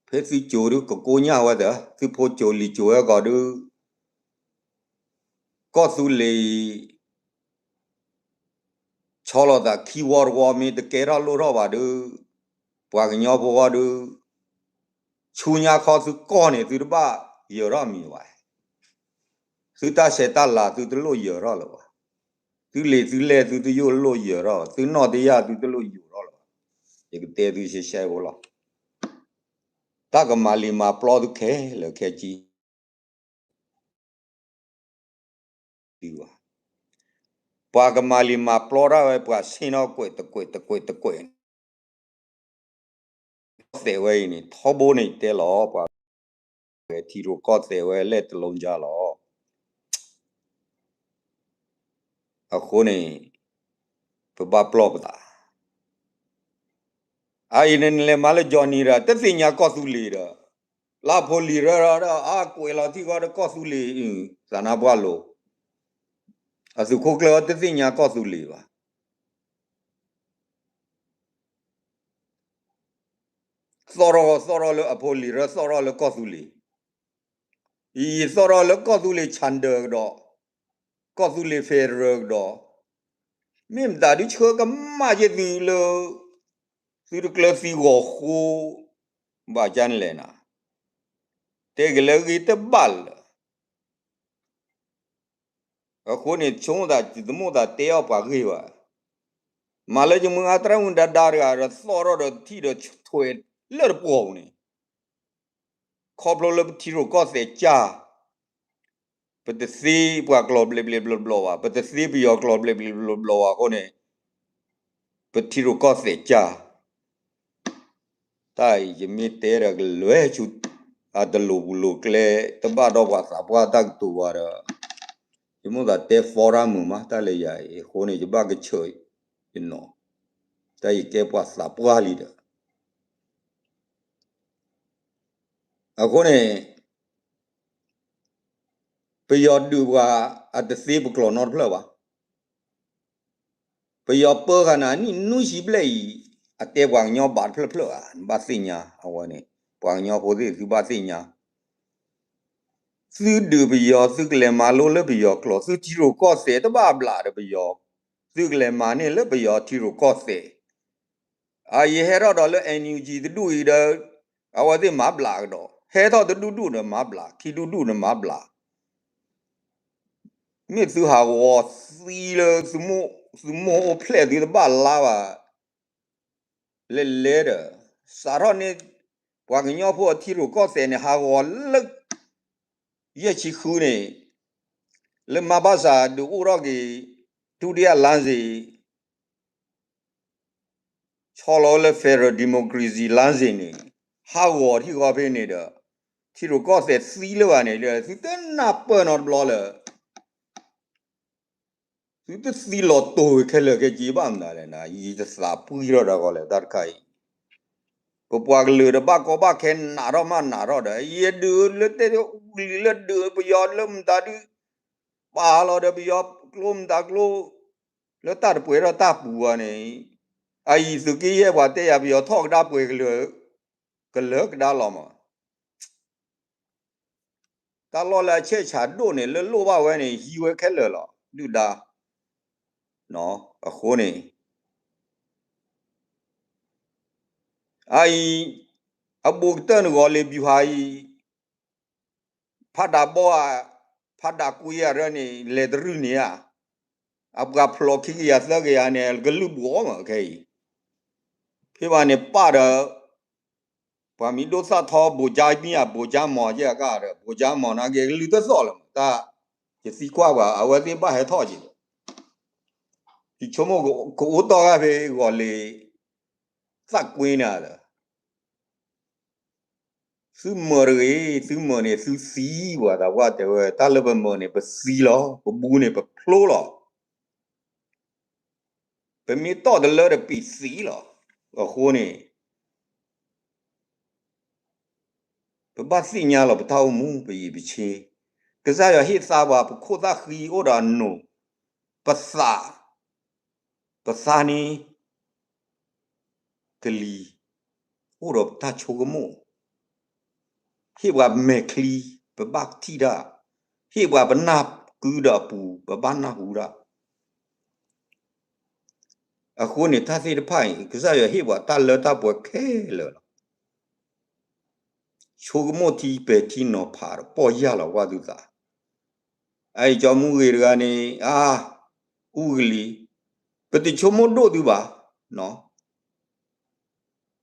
ဖဲသုစိၤဒုး ကကိညၢ်ဝဲသၢ, သုဖိစိၤလံၤစိၤဝဲကီးဒုး, ကီၢ်သူလ့ၤအံၤ ဆီလီၤသးခံဝီတဝီ မ့ၢ်တကဲထီၣ်လိၣ်ထီၣ်ဘၣ်ဒုး, ပှၤကညီဖိဃီဒုး, ဆူညါခီသုကီၢ်န့ၣ် သုတဘၣ်ယၢၤထီၣ်မံၤဘၣ်. သုတၢ်ဆဲးတၢ်လၤ သုတလိၣ်ယၢၤထီၣ်လၢၤဘၣ်. သုလံာ်သုလဲၢ် သုတလိၣ်ယၢၤထီၣ်, သုနီၣ်တယၢ် သုတလိၣ်ယၢၤထီၣ်လၢၤဘၣ်. ယကတဲသုရှဲရှဲဖိလီၤ. တၢ်ကမၤလံာ်မၤပျီသုခဲလၢာ်ခဲဆ့ ပှၤကမၤလံာ်မၤပျီတၢ်ဝဲ ပှၤဆ့ၣ်နီၤကွဲးတကွဲးတကွဲးတကွဲးန့ၣ် ကီၢ်သဲးဝဲအံၤန့ၣ် ထီဘိန့ၣ်တဲလီၤ ပှၤဂဲၤထံရူၢ်ကီၢ်သဲးဝဲလဲၣ်တလိကၠါလီၤ. အဃိန့ၣ် ပဘၣ်ပျီၢ်ပသး အအံၤန့ၣ် နလဲၤမၤလၢ Johnny ဒီး တသ့ၣ်ညါကီၢ်သူလ့ၤဒီး လၢအဖိလံၤရၢဒီး အကွဲးလီၤထံဂီၤဒီးကီၢ်သူလ့ၤ သးနါပှၢ်လိၤ အသုးခိၣ်ကျၢၢ်တသ့ၣ်ညါကီၢ်သူလ့ၤဘၣ်. သီၣ်ထီၣ်သီၣ်ထီၣ်လၢအဖိလံၤရၢ သီၣ်ထီၣ်လၢကီၢ်သူလ့ၤ, အံၤသီၣ်ထီၣ်လၢကီၢ်သူလ့ၤ ဆၣ်ဒၢးကဒီး, ကီၢ်သူလ့ၤ federal ကဒီး, မ့ၢ်မတၤဒုးဆှၢကမၣ်ယဲၢ်သုလၢ သုတကျၢၤသံဂီၤဃိ ဘၣ်ကၢ်နလဲၣ်နၤ, တဲက့ၤလၢအဂ့ၤတဘၣ်လၢၤ. အဃိန့ၣ် ဆိကမိၣ်သး တသမူသးတဲအီၣ်ပှၤဂ့ၢ်ဘၣ်. မၤလၢယမုၢ်အါ သရၣ်မုၣ်ဒါဒါတဂၤဒီး သီၣ်ထီၣ်ဒီးထံၣ်ဒီးထွဲလၢတပှီၢ်ပူၤန့ၣ်, ခီဖျိလၢပထံရူၢ်ကီၢ်သဲးကၢ်, ပတသ့ပှၤကျိာ်ဘျဲးဘျဲးဘျီဘျီဘၣ်, ပတသ့ပယီၤကျိာ်ဘျဲးဘျဲးဘျီဘျီဘၣ်အဃိန့ၣ်, ပထံရူၢ်ကီၢ်သဲးကၢ် တၢ်အံၤယမ့ၢ်တဲဒီးကလဲၤဆူ အတလိၤပူၤလိၤကျဲ တဘၣ်ဒီးပှၤသးပှၢ်တၢ်ကတိၤဝဲဒီး, ယမိၣ်သးတဲ forum မုာ်မး တၢ်လၢယၤအံၤအဃိန့ၣ် ယဘၣ်ကဆၢယနီၤ, တၢ်ယကဲပှၤသးပှၢ်လံဒီး, အဃိန့ၣ် ပယီၤဒုးပှၤအတသ့ပကျိာ်နီတဖျၢၣ်ဘၣ်. ပယီၤပၢဃာ်နၤနံၣ်နွံဆံဘျဲၣ်အံၤ, အတဲပှၤကညီဘၣ်တဖျၢၣ်ဖျၢၣ်ဧါ, နဘၣ်သ့ၣ်ညါအဝဲန့ၣ်, ပှၤကညီဖိသ့ၣ်သုဘၣ်သ့ၣ်ညါ, သုဒုးပယီၤ သုကလဲၤမၤလိလၢပယီၤကျိာ်, သုထံရူၢ်ကီၢ်သဲးတဘၣ်ဘျးဒီးပယီၤ, သုကလဲၤမၤန့ၢ်လၢပယီၤထံရူၢ်ကီၢ်သဲး အယဟဲထီၣ်ဒီးလၢ NUG တဒူၣ်အံၤဒီး, အဝဲသ့ၣ်မၤဘျးကဒီး, ဟဲထီၣ်တဒူၣ်ဒူၣ်ဒီးမၤဘျး, ခံဒူၣ်ဒူၣ်ဒီးမၤဘျး, မ့ၢ်သုဟးဂီၤသံလၢ သုမိၢ်အိၣ်ဖျဲၣ်သုတဘၣ်လါဘၣ်, လဲၤလဲၤဒီး, စးထီၣ်န့ၣ်, ပှၤကညီဖိအထံရူၢ်ကီၢ်သဲးန့ၣ် ဟးဂီၤလၢ ယဲၢ်ဆံဃုန့ၣ်, လၢမါဘၣ်စၢ်ဒုးအိၣ်ထီၣ်က့ၤ ဒုတိယလမ်းစဉ် ဆီလီၤလၢ federal democracy လမ်းစဉ်န့ၣ်, ဟးဂီၤထံၣ်ဃီဖဲန့ၣ်ဒီး, ထံရူၢ်ကီၢ်သဲးသံလၢၤဘၣ်န့ၣ်, သုတနၢ်ပၢၢ်နီတဘျီလၢၤ, သုတသံလီၤတိၢ်ခဲလၢာ်ခဲဆ့ဘၣ်မနုၤလဲၣ်, ယတသးပှံၢ်ထီၣ်ဒီးဂီၤလဲၣ်တၢ်တခါအံၤ, ပပှၤကလုာ်တဘၣ်ကီဘၣ်ခဲနးထီၣ်မးနးထီၣ်ဒီး ယဒုးလၢတဲလံလၢဒုးပယီၤလၢမတၤဒုး, ပာ်လီၤဒီးပယီၤကျိမတၤကျိ လၢတၢ်တပှဲၤထီၣ်တၢ်ပူၤဘၣ်န့ၣ်, အအံၤသုးက့ယဲၢ်ပှၤတဲယၤ ပယီၤထီၣ်ကဒါပှဲၤကလၢာ်, ကလၢာ်ကဒါလီၤမး, တၢ်လီၢ်လၢအဆဲးဆးဒိၣ်န့ၣ် လၢလိၣ်ဘၣ်ဝဲန့ၣ် ဟံးဝဲခဲလၢာ်လီၤ ဒုၣ်ဒါ, အဃိန့ၣ် အအံၤ, အဘူးကတၢၢ်န့ၣ်ဂီၤလ့ၤ ဗျူဟာ အံၤ, ဖးဒးဘီဧါ, ဖးဒးကွံဧါရၢန့ၣ် လဲၤတရုၢ်န့ၣ်ဧါ, အပှၤဖျိးခံကယၤသၢကယၤန့ၣ် ကလုၢ်ဘူးအီၤမးခဲအံၤ, ဖဲဘၣ်န့ၣ်ပၣ်ဒီး ပှၤမံၤဒိၣ်သၣ်ထီ ဘိးကၠါမံၤဧါ ဘိးကၠါမီၤယဲၢ်အကါဒီး ဘိးကၠါမီၤနာ်က့ ကလုၢ်တသီၣ်လၢၤမး တၢ်, ယသံကွၢ်ပှၤ အဝဲသ့ၣ်ဘၣ်ဟဲထီၣ်က့ၤဒီး, ယဆိကမိၣ်ကအိၣ်တီၢ်ဂၤဖဲဂီၤလ့ၤ သၣ်ကွ့န့ၣ်ဒီး သုမၢတဂ့ၤ, သုမၢန့ၣ်သုသံ, ပှၤသးပှၢ်တဲဝဲ တၢ်လၢပမၢန့ၣ် ပသံလီၤ, ပဘူးန့ၣ်ပဖျိလီၤ, ပမ့ၢ်တီၢ်တလၢဒီးပံာ်သံလီၤ, အဃိန့ၣ် ပဘၣ်သ့ၣ်ညါလီၤပတၢ်အိၣ်မူ ပယံာ်ပဆ့, ကစၢ်ယွၤဟ့ၣ်သါပှၤ ပခိၣ်သၣ်ဃံအိၣ်ဒီးအနိၣ်, ပသး, ပသးန့ၣ် ကလံၤ, အိၣ်ဒီးပတၢ်ဆိကမိၣ်, ဟ့ၣ်ပှၤမဲာ်ချံ ပဘၣ်ထံၣ်တၢ်, ဟ့ၣ်ပှၤပနၢ်ကုဒီးအပူၤ ပဘၣ်နၢ်ဟူတၢ်, အဃိန့ၣ် တၢ်သ့ၣ်တဖၣ်အံၤ ကစၢ်ယွၤဟ့ၣ်ပှၤတၢ်လၢတၢ်ပှဲၤခဲလၢာ်လီၤ. ဆိကမိၣ်ထံပဲာ်ထံနီၤဖးဒီးပီၢ်ယၢ်လီၤ ပှၤသုသး, အအံၤကၠီမူဂ့ၤတဂၤန့ၣ် အါ, အူကလံၤ, ပတဆိကမိၣ်ဒိၣ်သုဘၣ်,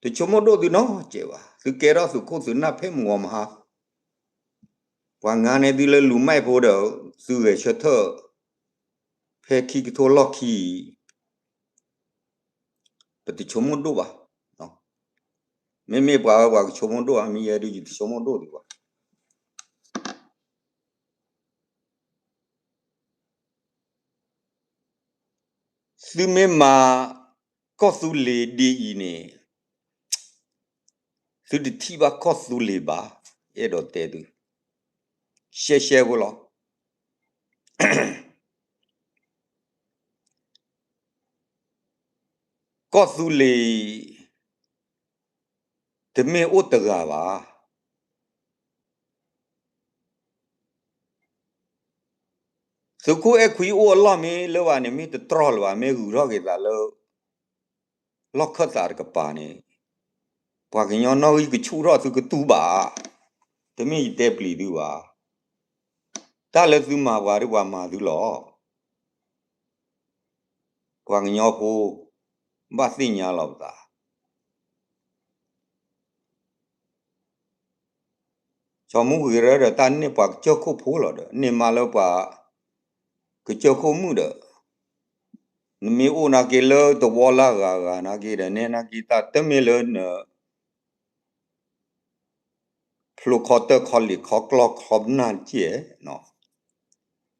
တဆိကမိၣ်ဒိၣ်သုနီတစဲးဘၣ်, သုကဲထီၣ်သုးခိၣ်သုးနၢ်ဖဲမုၢ်ဂီၤမဟါ ပှၤငါန့ၢ်သုလၢလူၤမဲးဖိဒီး သုဂဲၤဆၢထၢၣ် ဖဲခံကထိလီၢ်ခံအံၤ ပတဆိကမိၣ်ဒိၣ်ဘၣ်. မ့မ့ၢ်ပှၤဝဲပှၤကဆိကမိၣ်ဒိၣ်ဧါ, မ့ၢ်ယဲဒုးယတဆိကမိၣ်ဒိၣ်ဒံးဘၣ်. သုမ့ၢ်မၤကီၢ်သူလ့ၤဒ်အံၤန့ၣ် သုတထံၣ်ဘၣ်ကီၢ်သူလ့ၤဘၣ်, အဲၣ်ဒိးတဲသု ရှဲရှဲဖိလီၤ. ကီၢ်သူလ့ၤ တမ့ၢ်အိၣ်တဂၤဘၣ်. သုးခိၣ်အဲၣ်ခွံအိၣ်အလီၢ်မ့ၢ်လၢၤဘၣ်န့ၣ် မ့ၢ်တတြီၢ်လၢၤဘၣ်, မ့ၢ်ဂုၤထီၣ်က့ၤသးလၢ လီၢ်ခၢၣ်သးတကပၤန့ၣ် ပှၤကညီနီၣ်ဂံၢ်ကဆူၣ်ထီၣ်သုကတူၢ်ဘၣ်, တမ့ၢ်ယတဲပျံၤသုဘၣ်. တၢ်လၢသုမၤပှၤဒီးပှၤမၤသုလီၤ. ပှၤကညီဖိ ဘၣ်သ့ၣ်ညါလီၤပသး စီၤမူဂ့ၤရၢဒီး တၢ်န့ၢ်ပှၤကစၢၢ်ခိၣ်ဖိလီၤဒီး န့ၢ်မါလၢပှၤကစၢၢ်ခိၣ်မုၣ်ဒီး နမ့ၢ်အိၣ်နာ်က့လၢသဝီလၢအဂၤဂၤနာ်က့ဒီး နဲနာ်က့တၢ်တမ့ၢ်လၢန ဖျိခီတၢၢ်ခီလံာ်ခီကျီၢ်ခီပနၢ်တက့ၢ်.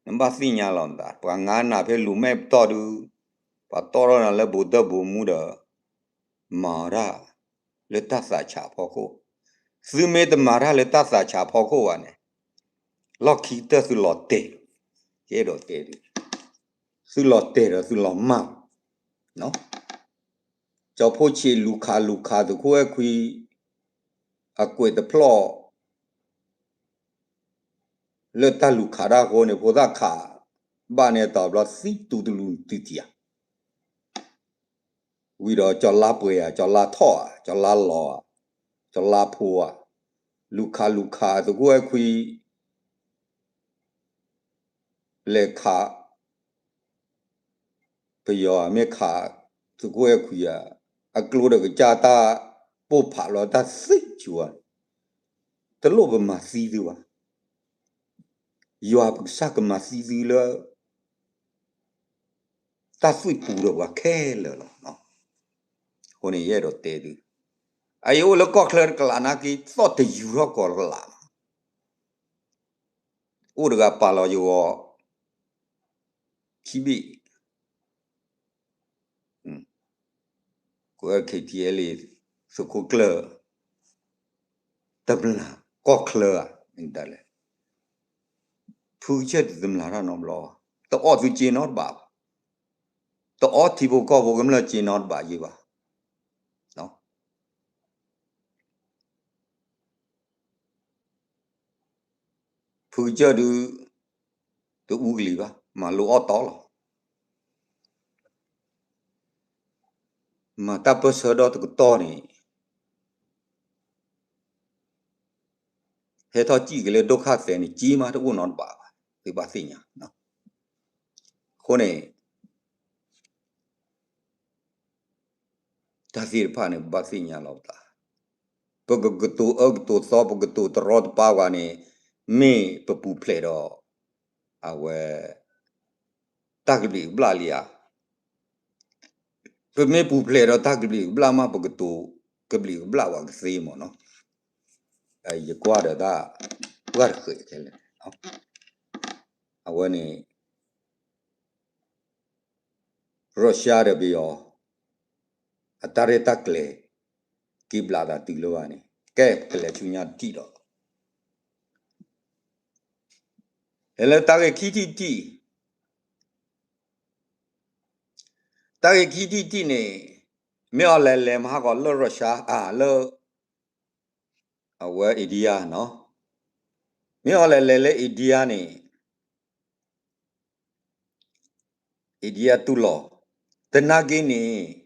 နဘၣ်သ့ၣ်ညါလီၤမသး ပှၤငါနၤဖဲလူၤမဲာ်ပတီၢ်ဒုး ပှၤတီၢ်ထီၣ်နၤလၢဘူးတၢၢ်ဘူးမူဒီး မၤတၢ်လၢတၢ်သးဆးဖီခိၣ်, သုမ့ၢ်တမၤတၢ်လၢတၢ်သးဆးဖီခိၣ်ဘၣ်န့ၣ် လီၢ်ခံကတၢၢ်သုလီၤတဲာ်, ယအဲၣ်ဒိးတဲဒုး သုလီၤတဲာ်ဒီးသုလီၤမၢ် ကၠီဖိဆံးလူၤခးလူၤခးသုးခိၣ်အဲၣ်ခွံ အကွဲးတဖျီၣ် လၢတၢ်လူၤခးတၢ်အဃိန့ၣ် ဖိသၣ်ခးဘၣ်န့ၣ် တဘျီသံတူၤတလူၤတုၤထံၣ်ဧါ, ဝံၤဒီးကၠီလါပှဲၤဧါ, ကၠီလါထီၣ်ဧါ, ကၠီလါလီၤဧါ, ကၠီလါဖိဧါ, လူၤခးလူၤခးသုးခိၣ်အဲၣ်ခွံ လဲၤခး ပယီၤမ့ၢ်ခး သုးခိၣ်အဲၣ်ခွံဧါ, အကျိဒီးကစၢ်တၢ်ပိၢ်ဖးလီၤတၢ်သ့ၣ်စူၤဧါ, တလိၣ်ပမၤသံသုဘၣ်, ယွၤပကစၢ်ကမၤသံသုလၢ တၢ်သွံၣ်ပူၤဒီးပှၤခဲလၢာ်လီၤ. အဃိန့ၣ် ယအဲၣ်ဒိးတဲသု, အအံၤအိၣ်လၢကီၢ်ချၢတကလးနာ်က့ သီၣ်တယူၤထီၣ်ကီးတကလးလီၤ. အိၣ်တဂၤပာ်လီၤယဂီၢ် ခံဘ့ၣ်, ကွဲး KTLA သုးခိၣ်ကျၢၢ် တမျၢ်ကီၢ်ချၢဧါ, မ့ၢ်ဒ်လဲၣ်, ဖုကစၢၢ်တတမျၢ်တၢ်နီတဘျီဘၣ်, တအီၣ်သုစ့နီတဘးဘၣ်, တအီထံဖိကီၢ်ဖိကမျၢၢ်စ့နီတဘးယ့ၢ်ဘၣ်. ဖုကစၢၢ်ဒုး တအူကလံၤဘၣ်, မၤလိအီၣ်တီလီၤ. မၤတၢ်ပၢၢ်ဆၢဒီတကတီၢ်န့ၣ် ဟဲထီၣ်စံၣ်က့ၤလၢဒိၣ်ခါသဲးန့ၣ် စ့မးတအိၣ်နီတဘးဘၣ်, သုဘၣ်သ့ၣ်ညါ. အဃိန့ၣ် တၢ်သ့ၣ်တဖၣ်န့ၣ် ပဘၣ်သ့ၣ်ညါလီၤပသး, ပကကတိၤအၢကတိၤသီ ပကတိၤတရီတပါပှၤန့ၣ် မ့ၢ်ပပူၤဖျဲးဒီး အဝဲ တၢ်ကဘျံးကဘျၣ်လံဧါ. ပမ့ၢ်ပူၤဖျဲးဒီးတၢ်ကဘျံးကဘျၣ်မး ပကတိၤကဘျံးကဘျၣ်ပှၤကသ့မ့ၢ်နီၤ. ယကွၢ်ဒီးတၢ်ပှၢ်တဃဲးခဲလၢာ်, အဝဲန့ၣ် Russia ဒီးပယီၤ အတၢ်ရဲၣ်တၢ်ကျဲၤ က့ၤဘျးသးတုၤလၢဘၣ်န့ၣ် ကဲပကလဲၤဆူညါတထံၣ်ဒီး လၢတၢ်ဂ့ၢ်ခံထံၣ်တထံၣ်, တၢ်ဂ့ၢ်ခံထံၣ်တထံၣ်န့ၣ် မ့ၢ်အီၤလဲၤလဲၤမဟါကီးလၢ Russia အလၢ အဝဲ India နီၤ, မ့ၢ်အီၤလဲၤလဲၤလၢ India န့ၣ် India တူၢ်လိာ်, သနာ်က့န့ၣ်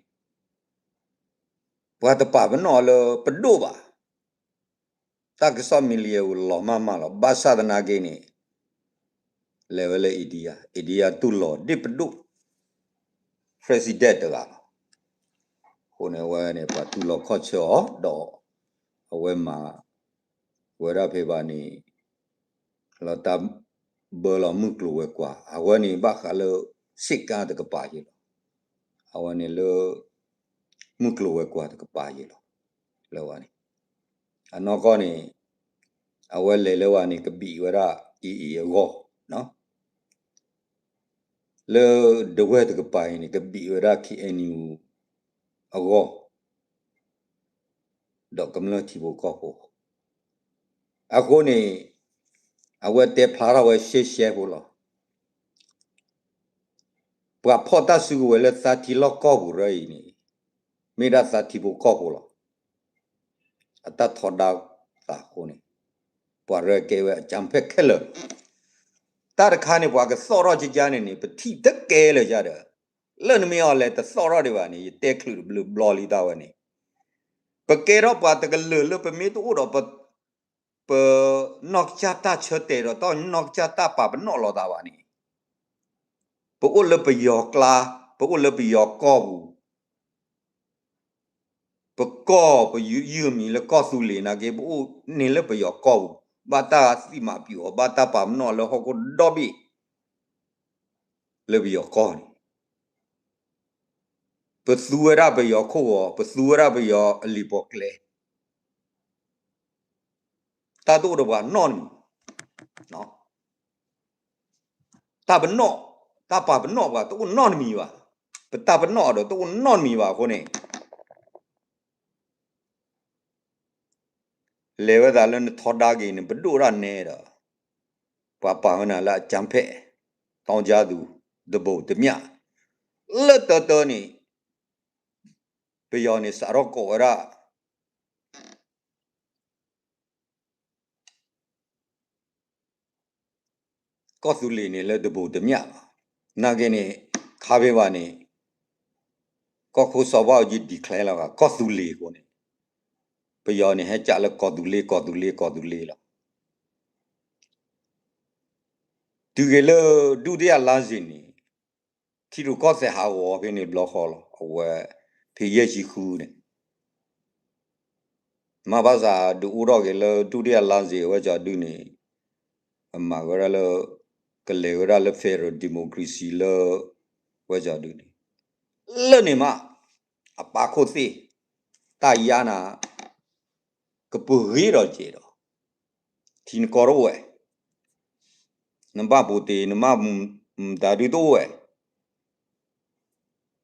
ပှၤတပာ်ပနီၣ်လၢပဒိၣ်ဘၣ်, တၢ်ကစီၣ် media လီၤမၢ်မၢ်လီၤ. ဘၣ်ဆၣ်သနာ်က့န့ၣ် လဲၤဝဲလၢ India, India တူၢ်လိာ်ဒ့ၣ်ပဒိၣ် president တဂၤလီၤ. အဃိန့ၣ် အဝဲန့ၣ် ပှၤတူၢ်လိာ်ခီၣ်ဆၢအီၤဒီး အဝဲမၤ ဝဲဒၣ်ဖဲဘၣ်န့ၣ် လီၤတၢ်ဘၢလီၤမုၢ်ကျိၤဝဲၤကွာ်, အဝဲန့ၣ်ဘၣ်ဃးလၢ စ့ၣ်ကါတကပၤယ့ၢ်လီၤ. အဝဲန့ၣ်လၢ မုၢ်ကျိၤဝဲၤကွာ်တကပၤယ့ၢ်လီၤ. လၢဝဲန့ၣ် အနီၢ်ကီၢ်န့ၣ် အဝဲလဲၤလၢဝဲန့ၣ် ကဘံးဝဲဒၣ် AA အဂီၢ်, လၢဒဝဲၢ်တကပၤအံၤန့ၣ် ကဘံးဝဲဒၣ် KNU အဂီၢ် ဒီးကမျၢၢ်ထံဖိကီၢ်ဖိ အဃိန့ၣ် အဝဲတဲဖျါထီၣ်ဝဲရှဲရှဲဖိလီၤ. ပှၤဖီၣ်တၢ်စုကဝဲၤလၢသးထံလီၢ်ကီၢ်ပူၤရၢအံၤန့ၣ် မ့ၢ်ဒၣ်သးထံဖိကီၢ်ဖိလီၤ. အတၢ်ထီဒါသးအဃိန့ၣ် ပှၤရၢကဲဝဲအကြမ်းဖက်ခဲလၢာ်လီၤ. တၢ်တခါန့ၣ် ပှၤကသီၣ်ထီၣ်ကကါန့ၣ်န့ၣ် ပထံၣ်တကဲလၢာ်ယါဒီး လၢနမ့ၢ်အီၤလဲၤတသီၣ်ထီၣ်ဒံးဘၣ်န့ၣ် ယတဲချုးတဘျုးဘျီလံတၢ်ဝဲန့ၣ် ပကဲထီၣ်ပှၤတကလုာ်လၢပမ့ၢ်တအိၣ်ဒီး ပနီၢ်ကစၢ်တၢ်ဆၢတဲာ်ဒီး တၢ်နီၢ်ကစၢ်တၢ်ပာ်ပနီၣ်လိာ်သးဘၣ်န့ၣ် ပအိၣ်လၢပယီၤကျါ, ပအိၣ်လၢပယီၤကီၢ်ပူၤ, ပကီၢ်ပယုၢ်မံၤလၢကီၢ်သူလ့ၤနာ်က့ ပအိၣ်န့ၢ်လၢပယီၤကီၢ်ပူၤ, ဘၣ်တၢ်သံမၤပျုးအီၤ, ဘၣ်တၢ်ပာ်ပနီၣ်လၢဟီၣ်ခိၣ်ဒီဘ့ၣ် လၢပယီၤကီၢ်န့ၣ်, ပသူဝဲဒၣ်ပယီၤခိၣ်ဂီၤ, ပသူဝဲဒၣ်ပယီၤအလံာ်ပီၣ်ကျဲ, တၢ်တအိၣ်ဒီးပှၤနီတမံၤ, တၢ်ပနီၣ်, တၢ်ပာ်ပနီၣ်ပှၤတအိၣ်နီတမံၤဘၣ်, ပတၢ်ပနီၣ်ဒီးတအိၣ်နီတမံၤဘၣ်အဃိန့ၣ် လဲၤဝဲသးလၢနထီဒါက့ၤန့ၣ် ပဒိၣ်ဒၣ်နဲဒီး ပှၤပာ်ဝဲနၤလၢအကြမ်းဖက် တောင်းကျသူ တဘိးတမျၢ် လၢတၢတၢန့ၣ် ပယီၤန့ၣ်စးထီၣ်ကိးဝဲဒၣ် ကီၢ်သူလ့ၤန့ၣ်လၢတဘိးတမျၢ်လီၤ. နာ်က့န့ၣ် ခါဖဲဘၣ်န့ၣ် ကီၢ်ခိၣ်စီၤဘၣ်အူကၠံ declare လီၤဂာ် ကီၢ်သူလ့ၤအဃိန့ၣ် ပယီၤန့ၣ်ဟဲကးလၢကီၢ်သူလ့ၤ ကီၢ်သူလ့ၤ ကီၢ်သူလ့ၤလီၤ. တုၤက့ၤလၢ ဒုတိယလမ်းစဉ်န့ၣ် ထံရူၢ်ကီၢ်သဲးဟးဂီၤဖဲန့ၣ်ဘျီဃီလီၤ. အဝဲ ဖဲယဲၢ်ဆံဃုန့ၣ် မ့ၢ်ဘၣ်ဆၣ် ဒုးအိၣ်ထီၣ်က့ၤလၢ ဒုတိယလမ်းစဉ် အဝဲကီဒုန့ၣ် အမၤဝဲဒၣ်လၢ ကလဲၤဝဲဒၣ်လၢ federal democracy လၢ ဝဲကီဒုန့ၣ် လၢန့ၣ်မး အပာ်ခိၣ်သ့ၣ် တၢ်ယါနၤ ကပဂ့ၤဒီးကဲးဒီး ထံနကီၢ်တအိၣ်ဝဲ နဘၣ်ပူၤတ့ၢ် နမၤမတၤဒုတအိၣ်ဝဲ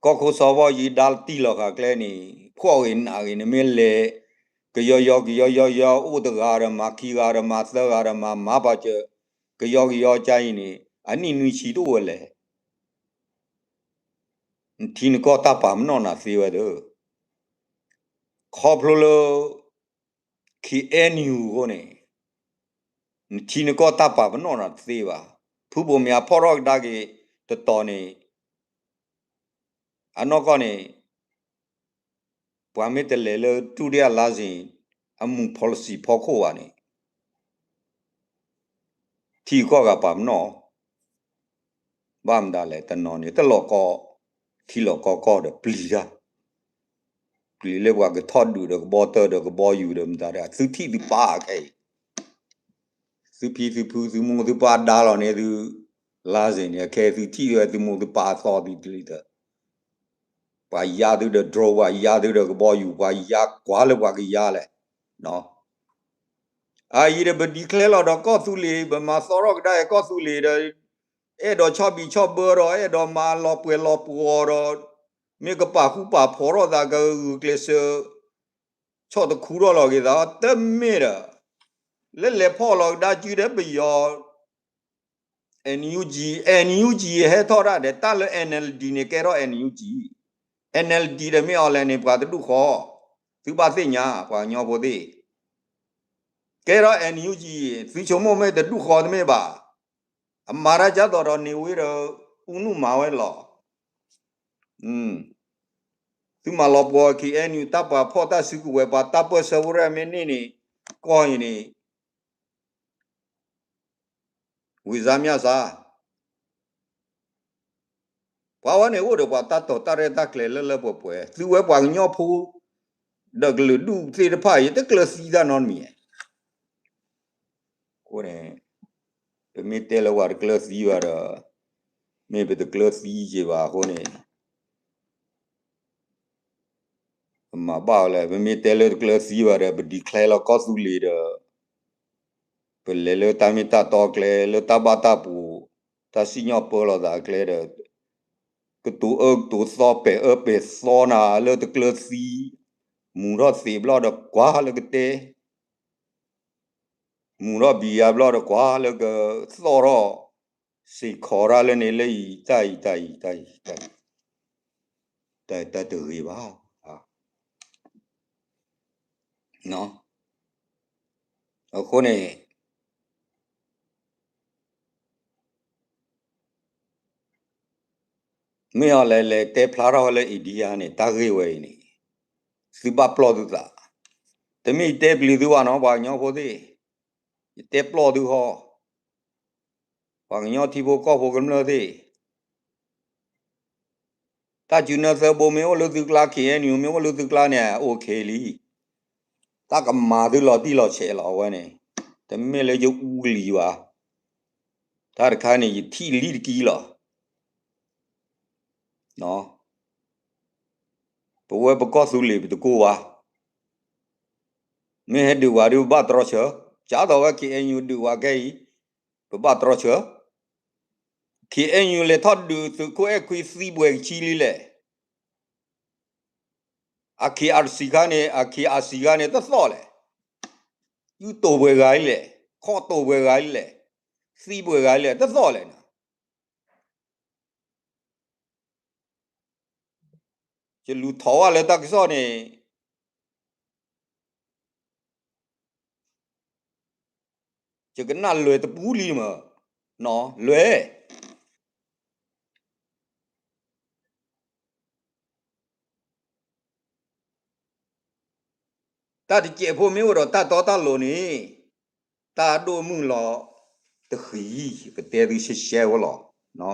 ကီၢ်ခိၣ်စီၤဘၣ်အူကၠံ ဒါတံၢ်လီၤဃာ်ကျဲန့ၣ် ဖှီၣ်ဂ့ၤနးဂ့ၤ နမ့ၢ်လဲၤ ကယီယီကယီယီယီ အိၣ်တဂၤဒီးမၤခံဂၤဒီး မၤသၢဂၤဒီးမၤ မၤပာ်စၢၤ ကယီကယီကါအံၤန့ၣ် အနံၣ်နွံဆံတအိၣ်ဝဲလဲၣ်. နထံနကီၢ်တၢ်ပာ်ပနီၣ်နၤသ့ဝဲဒီး ခီဖျိလၢ KNU အဃိန့ၣ် နထံနကီၢ်တၢ်ပာ်ပနီၣ်နၤတသ့ဘၣ်. ဖုဘိၣ်မၠးဖီၣ်ထီၣ်ကဒါက့ၤတတီၤန့ၣ် အနီၢ်ကီၢ်န့ၣ် ပှၤမ့ၢ်တလဲၤလၢ ဒုတိယလမ်းစဉ် အမူး policy ဖီခိၣ်ဘၣ်န့ၣ် ထံကီၢ်ဂၤပာ်ပနီၣ် ဘၣ်မတၤလဲၣ် တနီၤန့ၣ် တလီၤကီ ထံလီၤကီကီၢ်ဒီးပျံၤတၢ် ပျံၤလၢပှၤကထီၣ်ဒုးဒီးကဘီတၢၢ်ဒီးကဘီယူၤဒီးမတၤဒီး သုထံၣ်သုပာ်ခဲအံၤ သုဖံသုဖုသုမိၢ်သုပၢ်ဒါလီၤန့ၢ်သု လမ်းစဉ်န့ၣ် အခဲသုထံၣ်ဝဲသုမိၢ်သုပၢ်အသီသုတလံၤဒီး ပှၤယါသုဒီး drone ပှၤယါသုဒီးကဘီယူၤ ပှၤယါကွၢ်လၢပှၤကယါလဲၣ် အအံၤဒီးပ declare လီၤဒီးကီၢ်သူလ့ၤ ပမၤသီထီၣ်ကဒါက့ၤကီၢ်သူလ့ၤဒီး အဲၣ်ဒိးဆီၣ်ဘံၣ်ဆီၣ်ဘၢဒီး အဲၣ်ဒိးမၤလီၤပှဲၤလီၤပှီၤဒီး မ့ၢ်ကပာ်ဃူပာ်ဖိးထီၣ်သး ကဂုာ်ကျဲးစၢး ဆီၣ်တခူထီၣ်လီၤက့ၤသး တမ့ၢ်ဒီး လၢလဲၤဖီၣ်လီၤကဒါက့ၤဒီးပယီၤ NUG, NUG ဟဲထီၣ်ဒၣ်ဒီး တၢ်လၢ NLD န့ၣ် ကဲထီၣ် NUG, NLD ဒီးမ့ၢ်အီၤလဲၣ်န့ၣ် ပှၤတဒူၣ်ဃီ, သုဘၣ်သ့ၣ်ညါ ပှၤကညီဖိသ့ၣ်, ကဲထီၣ် NUG, သုဆိကမိၣ်မ့ၢ်တဒူၣ်ဃီတမ့ၢ်ဘၣ်, အမၤတၢ်ကၢ်သိးဒီးန့ၣ်ဝ့ဒီး အူနုၢ်မၤဝဲလီၤ. သုမၤလီၤပှီၤ KNU တၢ်ပာ်ဖှိၣ်တၢ်စုကဝဲၤ ပှၤတၢ်ပၢၢ်ဆၢဖိရဲၣ်မ့ၢ်န့ၢ်န့ၣ် ကီၢ်အံၤန့ၣ် ဝံၤစါမၠၣ်စါ ပှၤဝဲန့ၣ်အိၣ်ဒီးပှၤတၢ်တိာ်တၢ်ရဲၣ်တၢ်ကျဲၤလၢလၢပှဲၤပှဲၤ, သုဝဲပှၤကညီဖိ ဒီးကလုာ်ဒူၣ်သ့ၣ်တဖၣ်အံၤ တကျၢၤသံတၢ်နီတမံၤ, အဃိန့ၣ် ပမ့ၢ်တဲလၢပှၤတကျၢၤသံဘၣ်ဒီး မ့ၢ်ပတကျၢၤသံက့ၤဘၣ်အဃိန့ၣ် ပမၤဘၣ်ဝဲလဲၣ်, ပမ့ၢ်တဲလၢတကျၢၤသံဘၣ်ဒီး ပ declare လီၤကီၢ်သူလ့ၤဒီး ပလဲၤလၢတၢ်မ့ၢ်တၢ်တီကျဲ လၢတၢ်ဘၣ်တၢ်ပူၤ တၢ်စံၣ်ညီၣ်ပၢလီၤသးကျဲဒီး ကတိၤအၢကတိၤသီ ပဲာ်အၢပဲာ်သီနၤလၢတကျၢၤသံ, မူၤထီၣ်သံးဘျီဒီးကွၢ်လၢကတဲ မူၤထီၣ်ဘံယၤဘျီဒီးကွၢ်လၢကသီၣ်ထီၣ် စ့ၢ်ကီးတၢ်လၢန့ၣ်လၢအံၤ တၢ်အံၤ တၢ်အံၤ တၢ်အံၤ တၢ်တဂ့ၤဘၣ်. အဃိန့ၣ် မ့ၢ်အီၤလဲၤလဲၤတဲဖျါထီၣ်ဝဲလၢ India န့ၣ် တၢ်ဂ့ၢ်ဝဲအံၤန့ၣ် သုဘၣ်ပျီၢ်သုသး, တမ့ၢ်ယတဲပျံၤသုဘၣ်နီၤ ပှၤကညီဖိသ့ၣ်, ယတဲပျီၢ်သုဃီ, ပှၤကညီထံဖိကီၢ်ဖိကမျၢၢ်သ့ၣ်, တၢ်စုနၢသၢဘိမ့ၢ်အိၣ်လၢသုကျါ ခ့ၣ်အဲၣ်ယူၣ် မ့ၢ်အိၣ်လၢသုကျါန့ၣ် အိၣ်ခ့လံ. တၢ်ကမၤသုလီၤတံၢ်လီၤဆဲးလီၤ အဝဲန့ၣ်, တမ့ၢ်လၢယအူကလံၤဘၣ်. တၢ်တခါန့ၣ် ယထံၣ်လံတကံလီၤ. ပဝဲပကီၢ်သူလ့ၤပတကိၢ်ဘၣ်. မ့ၢ်ဟဲဒုးဝဲဒုး ပဘၣ်တြီဆၢ, ကသိးဝဲ ခ့ၣ်အဲၣ်ယူၣ် ဒုးဝဲခဲအံၤ, ပဘၣ်တြီဆၢ. ခ့ၣ်အဲၣ်ယူၣ် လဲၤထီၣ်ဒုးသုးခိၣ်အဲၣ်ခွံသံပှဲၤကဆံလံလဲၣ်. အခ့ၣ်အစံခါန့ၣ် အခ့ၣ်အစံခါန့ၣ် တသီၣ်လဲၣ်. ယူၢ်တိၢ်ပှဲၤဂၤလံလဲၣ်, ခီၣ်တိၢ်ပှဲၤဂၤလံလဲၣ်, သံပှဲၤဂၤလံလဲၣ်, တသီၣ်လဲၣ်နၤ. ယလူၤထီၣ်ဝဲလၢတၢ်ကစီၣ်န့ၣ် ယကနၣ်လွဲၢ်တပူလံမး, လွဲၢ် တၢ်တစဲးဖိမ့ၢ်အိၣ်ဒီးတၢ်တီတၢ်လိၤန့ၣ်, တၢ်ဒိၣ်မုၢ်လီၤတဃံၤ, ယကတဲသုရှဲရှဲဝဲလီၤ.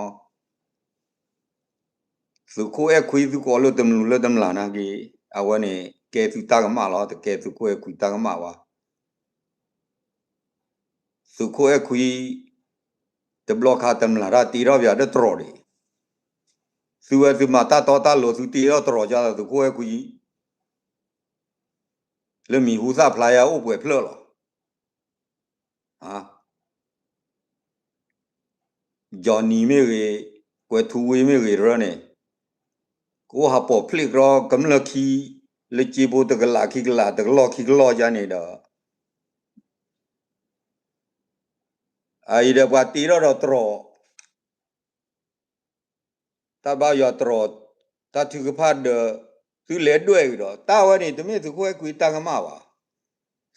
သုးခိၣ်အဲၣ်ခွံသုကိးလၢတမျိာ်လၢတမျိာ်နာ်က့, အဝဲန့ၣ် ကဲသုတၢ်ကမၣ်လီၤ, တကဲသုးခိၣ်အဲၣ်ခွံတၢ်ကမၣ်ဘၣ်. သုးခိၣ်အဲၣ်ခွံ တဘျီခါတမျိာ်တၢ်တ့ထီၣ်ပယၤဒီးတြီၤဒံး, သုဝဲသုမၤတၢ်တီတၢ်လိၤ သုတ့ထီၣ်တြီၤကဒီးသုးခိၣ်အဲၣ်ခွံ လၢမံၤဟူသၣ်ဖျါယၤအိၣ်ပှဲၤဖျၢၣ်လီၤ. Johnny မ့ၢ်ဂ့ၤ, ကွဲးထူဝ့မ့ၢ်ဂ့ၤရၢန့ၣ်, ကအိၣ်ဟးပိာ်ဖျ့ၣ်ကြီကမျၢၢ်ခံ, လၢစ့ဖိတကလးခံကလး တကလီၢ်ခံကလီၢ်ယါန့ၣ်ဒီး, အအံၤဒီးပှၤတ့ထီၣ်ဒီးတြီၤ တၢ်ဘါယွၤတြီၤ, တၢ်ထုကဖၣ်ဒီး, သုလဲၤဒွဲၣ်ကဒီး တၢ်ဝဲန့ၣ် တမ့ၢ်သုးခိၣ်အဲၣ်ခွံတၢ်ကမၣ်ဘၣ်.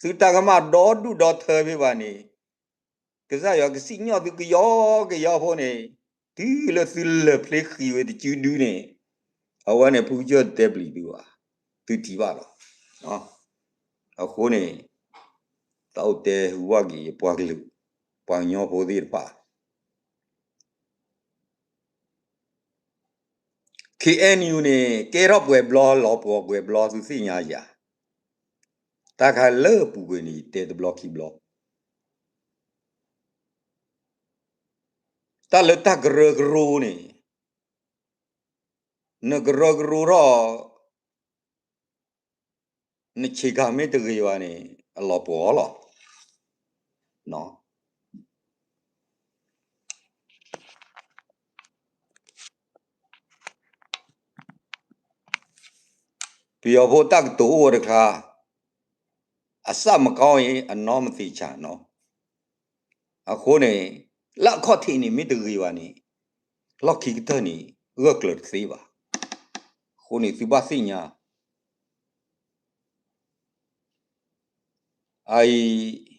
သုတၢ်ကမၣ်ဒီဒူၣ်ဒီထၢဖဲဘၣ်န့ၣ်, ကစၢ်ယွၤကစံၣ်ညီၣ်သုကယီကယီဖိန့ၣ်, တုၤလၢသုလၢၢ်ဖျ့ဃံၤဝဲတစုဒုန့ၣ်, အဝဲန့ၣ်ဖုကစၢၢ်တတဲပျံၤသုဘၣ်, သုထံၣ်ဘၣ်လီၤ. အဃိန့ၣ်, တၢ်အိၣ်တဲဟူဘၣ်က့ၤယပှၤကလုာ်, ပှၤကညီဖိသ့ၣ်တဖၣ် ခ့ၣ်အဲၣ်ယူၣ်န့ၣ် ကဲထီၣ်ပှဲၤဘျီ လီၤပှီၢ်ပှဲၤဘျီ သုသ့ၣ်ညါယၤ, တၢ်ခါလၢပူၤကွံာ်န့ၣ် ယတဲတဘျီခံဘျီ, တၢ်လၢတၢ်ကရၢကရိန့ၣ်, နကရၢကရိထီၣ် နဆ့ကၤမ့ၢ်တဂ့ၤဘၣ်န့ၣ် အလီၤပှီၢ်လီၤ. ပယီၤဖိတၢ်ကတိၤအိၣ်ဝဲတခါ, အစမကောင်းရင် အနောက်မသေချာနော်. အဃိန့ၣ်, လၢအခီၣ်ထံးန့ၣ်မ့ၢ်တဂ့ၤဘၣ်န့ၣ်, လီၢ်ခံကတၢၢ်န့ၣ် ဂၢၢ်ကျၢၤတသ့ဘၣ်. အဃိန့ၣ်သုဘၣ်သ့ၣ်ညါ အအံၤ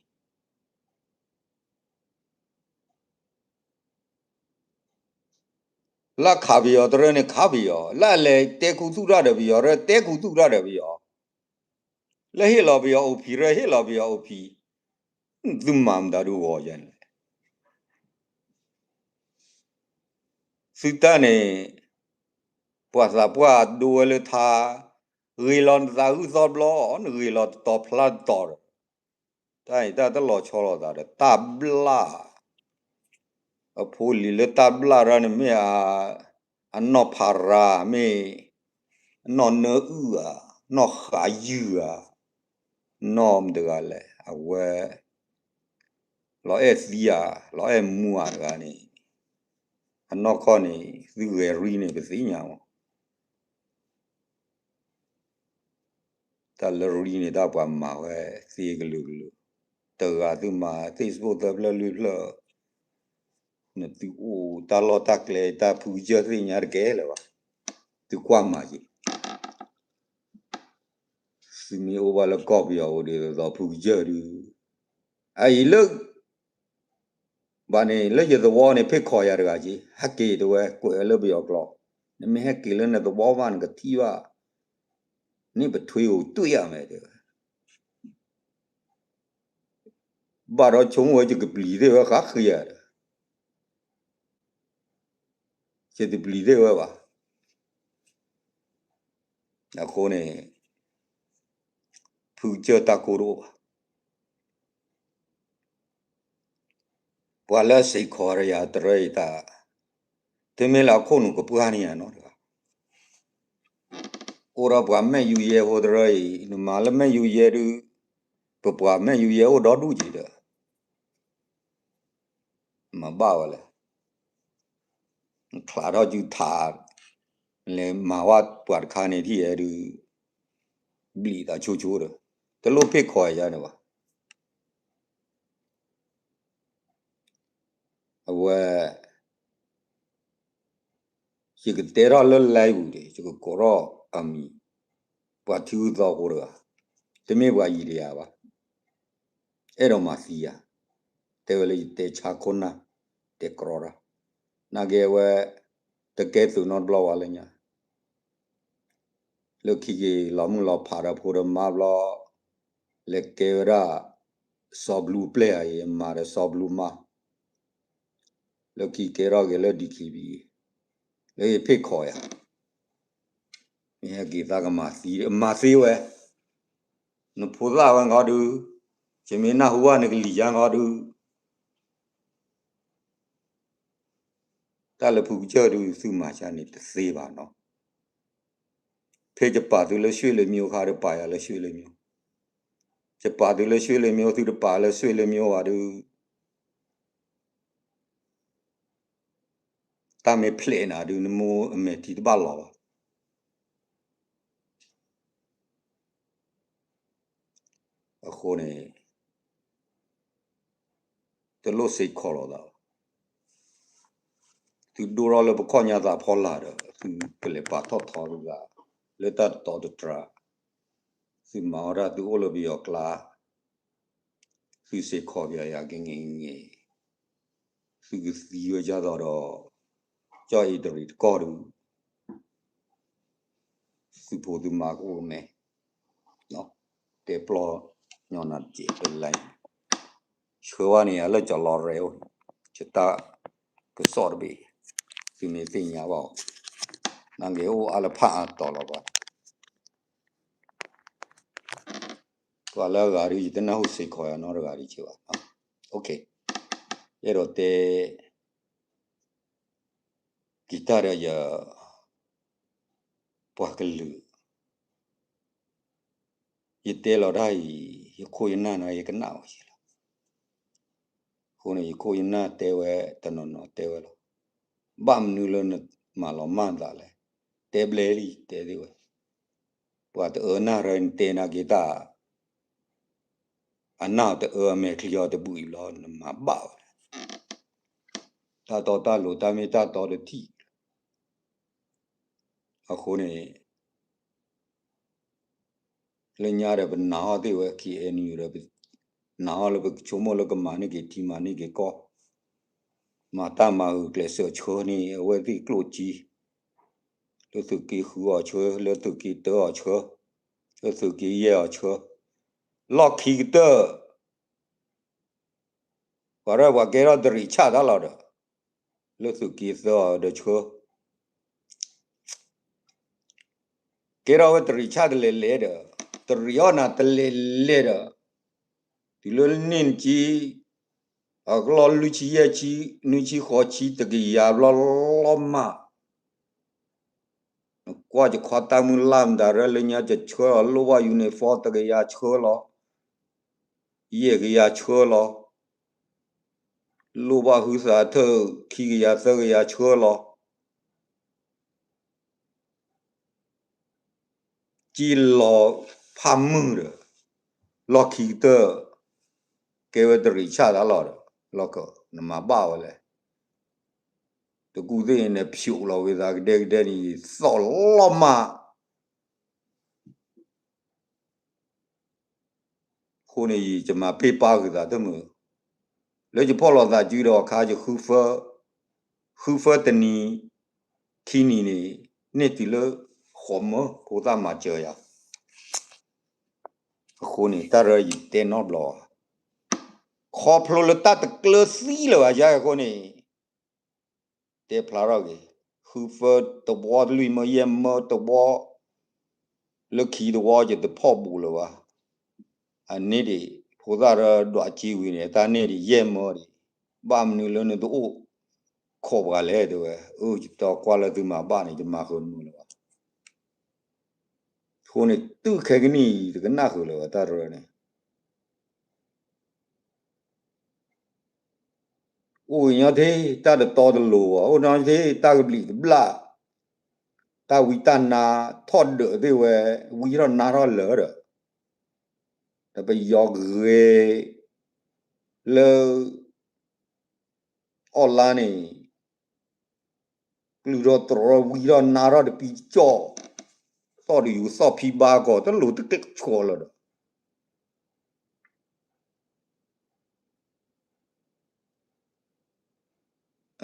လၢခးပယီၤတရၢန့ၣ် ခးပယီၤ, လၢအလဲၤတဲခူသူၣ်တၢ်ဒီးပယီၤတရၢ တဲခူသူၣ်တၢ်ဒီးပယီၤ, လၢဟ့ၣ်လီၤပယီၤအိၣ်ဖံးတရၢ ဟ့ၣ်လီၤပယီၤအိၣ်ဖံး, သုမၤမတၤဒုဂီၤယဲန့ၣ်လဲၣ်. သုတၢ်န့ၣ်, ပှၤသးပှၢ်ဒိဝဲလၢထါ, ဂ့ၤလီၤနသးဂုၢ်သီတဘျီ, နဂ့ၤလီၤတတီၤဖျါတတီၤဒီး, တၢ်အံၤတၢ်တလီၤဆီလိာ်သးဒီးတၢ်ဘျၣ်, အဖိလံၤလၢတၢ်ဘျၣ်တၢ်န့ၣ်မ့ၢ်, အနီၢ်ဖးရၤ မ့ၢ်, အနီၢ်နၢအုၣ်ဧါ, နီၢ်ဃးယုၢ်ဧါ, နီၢ်မတဂၤလဲၣ် အဝဲ လီၤအဲၣ်သံဧါ, လီၤအဲၣ်မူဧါတဂၤန့ၣ်, အနီၢ်ကီၢ်န့ၣ် သုဂဲၤရံန့ၣ် ပသ့ၣ်ညါမး. တၢ်လၢရံန့ၣ် တၢ်ပှၤမၤဝဲသ့ကလုာ်ကလုာ်, တဂၤသုမၤ Facebook သၢဖျၢၣ်လွံၢ်ဖျၢၣ်, နသုအိၣ်တၢ်လီၢ်တၢ်ကျဲ တၢ်ဖုကစၢၢ်သ့ၣ်ညါတကဲလၢၤဘၣ်, သုကွၢ်မၤက့ၤ သုမ့ၢ်အိၣ်ဘၣ်လၢကီၢ်ပယီၤအိၣ်ဒ်သိးသိးဖုကစၢၢ်ဒုး, အအံၤလၢ ဘၣ်န့ၣ် လၢယသဝီန့ၣ် ဖ့ၣ်ခီယၤတဂၤက့, ဟဲက့ၤတဲဝဲ ကွဲးဝဲလၢပယီၤကျိာ်, နမ့ၢ်ဟဲက့ၤလၢနသဝီဘၣ် နကထံၣ်ဘၣ်, န့ၣ်ပထွ့အိၣ်တွ့ၣ်ယၤမဲာ်တဲဝဲ, ဘၣ်ဒီးဆိကမိၣ်ဝဲ ယကပျံၤသ့ၣ်ဝဲဃးဃ့ဧါဒီး ယတပျံၤသ့ၣ်ဝဲဘၣ်. အဃိန့ၣ် ဖုကစၢၢ်တၢ်ကိၢ်တအိၣ်ဘၣ်. ပှၤလၢအစ့ၢ်ကီးတရၢအံၤတၢ်, တမ့ၢ်လၢအခိၣ်နူာ်ကပှၢ်န့ၣ်ဧါနီတဂၤ, အိၣ်ဒီးပှၤမဲာ်ယူၤယဲဖိတရၢအံၤ နမၤလၢမဲာ်ယူၤယဲဒုး, ပပှၤမဲာ်ယူၤယဲအိၣ်ဒီဒူၣ်က့ၤဒီး မၤဘၣ်ဝဲလဲၣ်. ချးထီၣ်စုထး, လဲၤမၤဝဲပှၤတခါန့ၣ်ထံၣ်အဲဒုး, ဘျံးသးဆိဆိဒီး, တလိၣ်ဖ့ၣ်ခီယါန့ၣ်ဘၣ်. အဝဲ ယကတဲထီၣ်လၢ live ပူၤန့ၣ် ယကကိးထီၣ်အမံၤ, ပှၤထံဂုၤသီဃိတဂၤ, တမ့ၢ်ပှၤယံၤတယၤဘၣ်. အဲၣ်ဒိးမၤသံယၤ, တဲဝဲလၢယတဲဆါခိၣ်နၢ်, တဲကြီတၢ်, နာ်က့အဝဲ တကဲသုးနီတဘျီဝဲလၢညါ လၢခံက့ၤလီၤမုၢ်လီၤဖးဒီးဖိဒီးမါဘျီ, လဲၤကဲဝဲဒၣ် စီၤဘလူးပျဲၢ်ဧါအံၤ မၤဒီးစီၤဘလူးမါ, လၢခံကဲထီၣ်က့ၤလၢ DKBA, လၢယဖ့ၣ်ခီယၤ, မ့ၢ်ဟဲက့ၤသးကမၤသံ, မၤသံဝဲ, နဖိသၣ်ဝဲငီဒုး, ယမ့ၢ်နၢ်ဟူဘၣ်နကလံၤယါငီဒုး, တၢ်လၢဖုကစၢၢ်ဒုး သုမၤဆါန့ၣ်တသ့ဘၣ်နီၤ. ဖဲယပာ်သုလၢ ရွှေလီၤမျိုး ခါ တပာ်ယၤလၢ ရွှေလီၤမျိုး, ယပာ်သုလၢ ရွှေလီၤမျိုး သုတပာ်လၢ ရွှေလီၤမျိုး ဘၣ်ဒုး, တၢ်မ့ၢ်ဖျဲးနၤဒုး နမိၢ်အမဲာ်ထံတဘၣ်လီၤဘၣ်. အဃိန့ၣ် တလိၣ်စ့ၢ်ကီးလိာ်သးဘၣ်. သုဒိၣ်ထီၣ်လၢပခီၣ်ညါသးဖီလာ်ဒီး သုကလဲၤပာ်ထီၣ်ထီသုသး လၢတၢ်တတီတတြၢ်, သုမၤအီၣ်တၢ် သုအိၣ်လၢပယီၤကျါ, သုစ့ၢ်ကီးပယၤယၤကငဲၣ်ကငဲၣ်, သုကသံဝဲဒ်သိးဒီး ကၠီၣ်အ့တရံးတကီၢ်ဒုး သုဖိသုမါကအိၣ်ကမဲ, တဲပျီညီနၤတက့ၢ် တလဲ, ဆှၢဝဲန့ၣ် အလၢကၠီၤလီၤရဲၣ်အိၣ်, ယတၢ်ကစီၣ်တဘ့ၣ်, သုမ့ၢ်သ့ၣ်ညါဘၣ်အီၤ, နာ်က့အိၣ်အါလၢဖးအါတီၤလီၤဘၣ်. ပှၤလၢအဂၤဒုး ယတနၢ်ဟူစ့ၢ်ကီးယၤနီတဂၤဒုးက့ဘၣ်. ယအဲၣ်ဒိးတဲ က့ၤတၢ်ဒီးယ ပှၤကလုာ်, ယတဲလီၤတၢ်အံၤ ယခိၣ်ယနၢ်နီၤ ယကနၣ်အီၤယဲလီၤ. အဃိန့ၣ် ယခိၣ်ယနၢ်တဲဝဲ တနီၤနီၤတဲဝဲလီၤ. ဘၣ်မနုၤလၢနမၤလီၤမၢ်သးလဲၣ်, တဲဘျဲလံ တဲသ့ဝဲ. ပှၤတအၢနၢ်ရၢနတဲနာ်က့ၤတၢ် အနၢ်အီၤတအၢ အမဲာ်ချံအီၤတဘှံးလီၤ နမၤဘၣ်ဝဲ. တၢ်တီတၢ်လိၤ တၢ်မ့ၢ်တၢ်တီတထံၣ်. အဃိန့ၣ် လၢညါဒီးပနာ်အီၤသ့ၣ်ဝဲ KNU ဒီး ပနာ်အီၤလၢပကဆိကမိၣ်လၢကမၤန့ၢ်က့ၤထံမၤန့ၢ်က့ၤကီၢ်, မၤတၢ်မၤဂုာ်ကျဲးစၢးဆှၢန့ၣ် အဝဲသ့ၣ်ကျိၣ်စ့, လၢသုးက့ဃုအီၤဆှၢ, လၢသုးက့တၢအီၤဆှၢ, လၢသုးက့ယဲၢ်အီၤဆှၢ, လီၢ်ခံကတၢၢ် ပှၤရဲၣ်ပှၤကဲထီၣ်တရံးဆၣ်တၢ်လီၤဒီး လၢသုးက့သၢအီၤဒီးဆှၢ, ကဲထီၣ်ဝဲတရံးဆၣ်တလဲၤလဲၤဒီး, တရံးအီၣ်နၤတလဲၤလဲၤဒီး, တုၤလၢန့ၣ်နကံ, အကလီၢ်လွံၢ်ဆံယဲၢ်ဆံ, နွံဆံဃိးဆံတကယၤဘျီလီၤမး, နကွၢ်ယခီတၢ်မုၢ်လၢ်မတၤရဲၣ်လၢညါ ယဆှၢလီၤ လိၣ်ဘၣ် uniform တကယၤဆှၢလီၤ, ယဲၢ်ကယၤဆှၢလီၤ, လိၣ်ဘၣ်ဟုသးထၢၣ် ခံကယၤသၢကယၤဆှၢလီၤ, ကံလီၤဖးမုၢ်ဒီး, လီၢ်ခံကတၢၢ်, ကဲဝဲတရံးဆၣ်တၢ်လီၤဒီး, လီၢ်ခံ နမၤဘၣ်ဝဲလဲၣ်. တကူၣ်သ့ၣ်န့ၣ် ဖျိးလီၤဝဲသးကဒဲကဒဲန့ၣ် ယသီၣ်လီၤမး အဃိန့ၣ် ယမၤပ့ၢ်ပၢ်ဃုာ်သးတမုာ်, လၢယဖီၣ်လိာ်သးစုဒီးအခါ ယဃုဖၢ, ဃုဖၢတနံၤ, ခံနံၤန့ၣ်, န့ၢ်တုၤလၢဃိးမၢ ဖိသၣ်မၤစၢၤယၤ, အဃိန့ၣ် တၢ်ရၢယတဲနီတဘျီ, ခီဖျိလၢတၢ်တကျၢၤသံလၢၤဘၣ်ယၤအဃိန့ၣ် တဲဖျါထီၣ်က့ၤ, ဃုဖၢတဘီလွံၢ်မၢယဲၢ်မၢတဘီ, လၢခံတဝီယတဖီၣ်ဘူးလၢၤဘၣ်. အန့ၣ်ဒံး ဖိသၣ်ရၢဒွးက့ဝံၤန့ၣ် တၢ်န့ၣ်ဒံးယဲၢ်မၢဒံး, ဘၣ်မနုၤလၢနတအိၣ်ခိးပှၤလဲၣ်တဲဝဲ, အၢ ယတဲကွၢ်လၢသုမၤဘၣ်န့ၣ် ယမၤဃုာ်မနုၤလၢၤဘၣ်. အဃိန့ၣ် တုၤခဲကနံၣ်အံၤ တကနၣ်ဃုာ်လၢၤဘၣ်တၢ်ရၢန့ၣ် အိၣ်ညီထံၣ်တၢ်တတီတလိၤဘၣ်, အိၣ်ညီထံၣ်တၢ်ကဘျံးကဘျၣ်, တၢ်ဝံတၢ်နါထီၣ်ဒၢးသ့ၣ်ဝဲ, ဝံထီၣ်နါထီၣ်လၢာ်ဒီး, ဒီးပယီၤဂ့ၤလၢ online န့ၣ် ကလုၢ်ထီၣ်တြီၤဝံထီၣ်နါထီၣ်တပံတကၠီၣ်, သီၣ်တယူၤသီၣ်ဖံဘါကီၢ် တလိၤတကဲကဆှီလီၤဒီး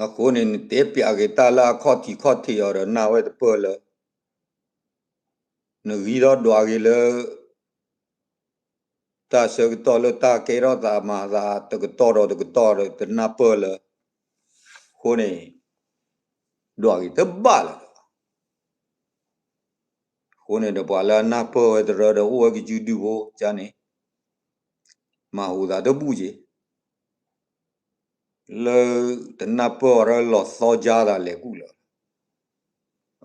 အဃိန့ၣ် နတဲပျးက့ၤတၢ်လၢအခီၣ်ထံးခီၣ်ထံးအီၤဒီး နၢ်ဝဲတပၢၢ်လၢ နဂံၢ်ထီၣ်ဒွးက့ၤလၢ တၢ်ဆၢကတီၢ်လၢတၢ်ကဲထီၣ်သးမၤသးတကတီၢ်ဒီးတကတီၢ်ဒီး တနၢ်ပၢၢ်လၢ အဃိန့ၣ် ဒွးက့ၤတဘၣ်လၢၤဒီး အဃိန့ၣ်ဒီး ပှၤလၢအနၢ်ပၢၢ်ဝဲတရၢဒီး အိၣ်ဝဲကစုဒုဖိကန့ၣ် မၤဟူးသးတဘူၣ်က့ၤ လၢတနၢ်ပၢၢ်အီၤလၢလီၤသီကၢ်သးလဲၤကူၣ်လၢၤ.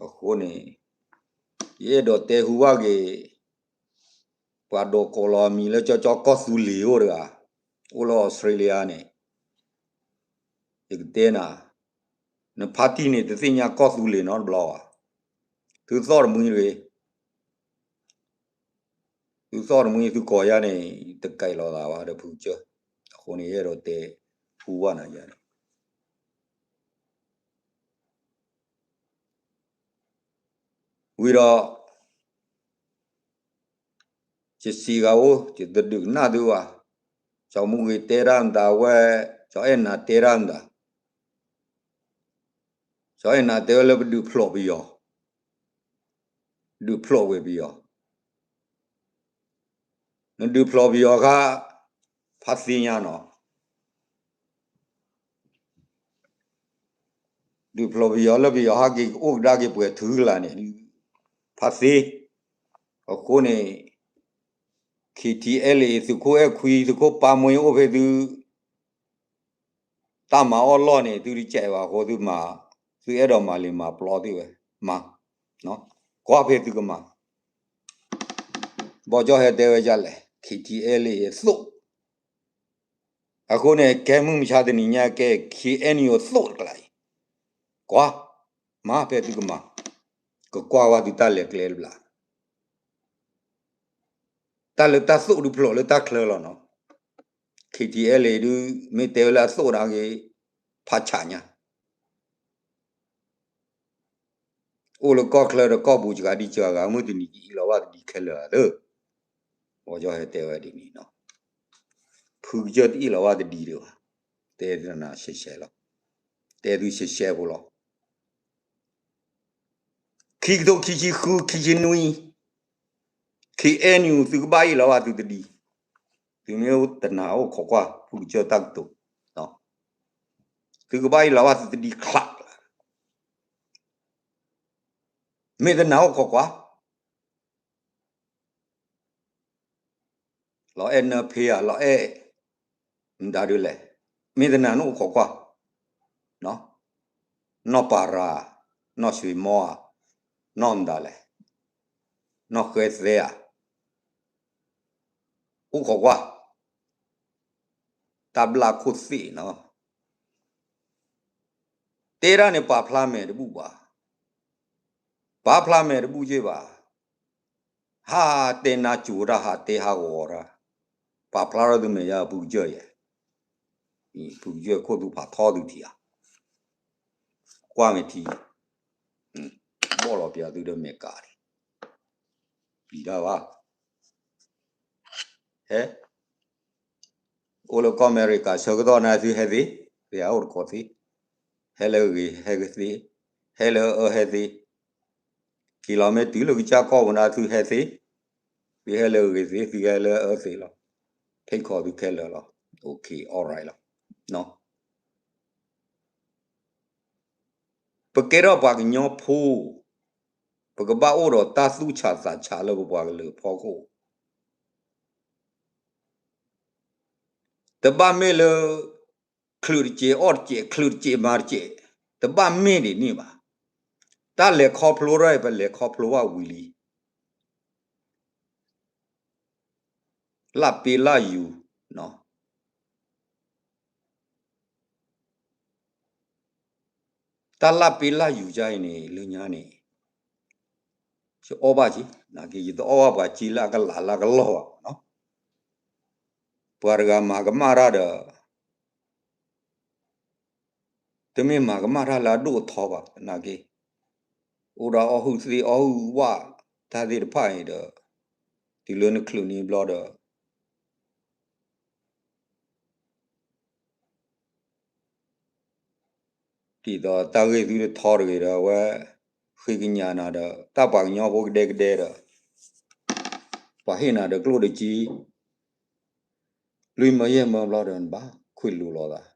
အဃိန့ၣ် ယအဲၣ်ဒိးတဲဟူဘၣ်က့ၤ ပှၤဒိးကိးလီၤအမံၤလၢကၠီကၠီကီၢ်သူလ့ၤအိၣ်တဂၤ အိၣ်လၢအီစထြ့လယါန့ၣ် ယကတဲနၤ, နဖါတံၢ်န့ၣ် တသ့ၣ်ညါကီၢ်သူလ့ၤနီတဘျီဘၣ်. သုသီၣ်တမှံတဂ့ၤ, သုသီၣ်တမှံသုကိးယါန့ၣ် တကဲလီၤသးဘၣ်ဒီးဖုကစၢၢ်, အဃိန့ၣ် ယအဲၣ်ဒိးတဲဟူဘၣ်နၤယၤန့ၣ် ဝံၤဒီး ယစံးဂၤအိၣ် ယတဒုးကနၣ်သုဘၣ်, စီၤမူဂ့ၤတဲတၢ်မတၤဝဲ, စီၤအဲၣ်နၤတဲတၢ်မတၤ, စီၤအဲၣ်နၤတဲဝဲလၢပဒုးဖျိးပယီၤ, ဒုးဖျိးဝဲပယီၤ, နဒုးဖျိးပယီၤခါ ဖါသ့ညါနီၤ ဒုးဖျိးပယီၤလၢပယီၤဟးက့ၤအိၣ်ကဒါက့ၤပှဲၤထုကလာ်န့ၣ် ဖါသ့, အဃိန့ၣ် KTLA သုးခိၣ်အဲၣ်ခွံ သုးခိၣ်ပၢ်မှ့အိၣ်ဖဲသု တၢ်မၤအီၣ်လီၢ်န့ၣ် သုတကဲဘၣ်အဃိ သုမၤ, သုအဲၣ်ဒိးမၤလံၤမၤပျီသ့ၣ်ဝဲ, မၤ, ကွၢ်ဖဲသုကမၤ, ဘီကၠီဟဲတဲဝဲဒ်လဲၣ် KTLA အသိး အဃိန့ၣ် ကဲမုၢ်မဆါတနံၤညါကဲ KNU အသိးတကျါအံၤ, ကွၢ်, မၤဖဲသုကမၤ, ကကွၢ်ဝဲသုတၢ်လဲၤကျဲတဘျီ, တၢ်လၢတၢ်သိၣ်ဒုးဖျိးလၢတၢ်ချၢလီၤနီၤ, KTLA ဒုး မ့ၢ်တဲဝဲလၢအသိၣ်ဒၣ်ဂ့ၤ, ဖးဆးညါ အိၣ်လၢကီၢ်ချၢဒီးကီၢ်ပူၤစှၤဒံစှၤဂၤ မုၢ်တနံၤကအံးလီၤဘၣ်သဒံးခဲလၢာ်ဧါသၢ, ဘီကၠီဟဲတဲဝဲဒ်န့ၣ်နီၤ, ဖုကစၢၢ်တအံးလီၤဘၣ်သဒံးဒံးဘၣ်, တဲနၤရှဲရှဲလီၤ, တဲသုရှဲရှဲဖိလီၤ. ခံကထိခံဆံဃု ခံဆံနွံ KNU သုကဘၣ်အံးလီၤဘၣ်သုသဒံး, သုမ့ၢ်တနာ်အိၣ်ခိးကွၢ် ဖုကစၢၢ်တၢ်ကတိၤ, သုကဘၣ်အံးလီၤဘၣ်သုသဒံးချး, မ့ၢ်တနာ်အိၣ်ခိးကွၢ် လီၤအဲၣ်နၢဖ့ဧါ လီၤအဲၣ် မတၤဒုလဲၣ်, မ့ၢ်တနာ်နအိၣ်ခိးကွၢ်, နီၢ်ပၤရၤ, နီၢ်ဆွ့မီဧါ, နီၢ်မတၤလဲၣ်, နီၢ်ဃဲသဲဧါ, အိၣ်ခိးကွၢ်, တၢ်ဘျၣ်ခိၣ်သ့ၣ်နီၤ, တဲဒၣ်န့ၣ်ပာ်ဖျါမဲာ်တဘူၣ်ဘၣ်, ပာ်ဖျါမဲာ်တဘူၣ်က့ဘၣ် ဟးတဲနါစိၤတၢ် ဟးတဲဟးဂီၤတၢ်, ပာ်ဖျါထီၣ်သုမဲာ်ယါဖုကစၢၢ်ယဲ, ဖုကစၢၢ်ခိၣ်သူဖးထီသုထံၣ်ဧါ, ကွၢ်မဲာ်ထံ, ဘီၣ်လီၤပၠးသုဒီးမဲာ်ကးန့ၣ်, ပျံၤတၢ်ဘၣ်, ဟဲ အိၣ်လၢကီၢ်အမဲရကၤဆၢကတီၢ်န့ၣ်သုဟဲသ့, သုဟဲအိၣ်တကိးသ့, ဟဲလၢအဂ့ၤဟဲသ့, ဟဲလၢအအၢဟဲသ့, က့ၤလီၤမ့ၢ်တုၤလၢကစၢ်ကီၢ်ပူၤန့ၣ်သုဟဲသ့, သုဟဲလၢအဂ့ၤသ့ သုဟဲလၢအအၢသ့လီၤ, ဖိတ်ခေါ်သုခဲလၢာ်လီၤ, OK alright လီၤ. ပကဲထီၣ်ပှၤကညီဖိ, ပကဘၣ်အိၣ်ဒီးတၢ်သူၣ်ဆးသးဆးလၢပပှၤကလုာ်အဖီခိၣ်, တဘၣ်မ့ၢ်လၢ ချုးတစဲးအီၣ်တစဲး ချုးတစဲးမၤတစဲး, တဘၣ်မ့ၢ်ဒ်န့ၣ်ဘၣ်. တၢ်လဲၤခီဖျိထီၣ်အံၤ ပလဲၤခီဖျိဘၣ်ဝံၤလံ. လၢ်ပ့လၢ်ယူၤ, တၢ်လၢ်ပ့လၢ်ယူၤဒ်အံၤန့ၣ် လၢညါန့ၣ် ယအီၣ်ဘၣ်က့ၤ, နာ်က့ ယတအီၣ်ဘၣ်ပှၤက့ၤလၢအကလးလၢအကလီၢ်ဘၣ်နီၤ. ပှၤတဂၤမၤကမၣ်တၢ်ဒီး တမ့ၢ်မၤကမၣ်တၢ်လၢအဒိၣ်အထီဘၣ်, နာ်က့ အိၣ်ဒီးအီၣ်ဟုၣ်သ့ၣ်အီၣ်ဟုၣ်ဝၣ်တၢ်သ့ၣ်တဖၣ်အံၤဒီး တုၤလၢနချုးန့ၢ်ဘျီဒီး ဒ်သိးတၢ်ဂ့ၢ်သုတထီတဂ့ၤဒီး အဝဲဃ့ကညးနၤဒီး တၢ်ပှၤကညီဖိကဒဲကဒဲဒီး ပှၤဟ့ၣ်နၤဒီးကျိၣ်ဒီးစ့ လွံၢ်မၢယဲၢ်မၢဘျီဒီး နဘၣ်ခွဲးလိာ်လီၤသး,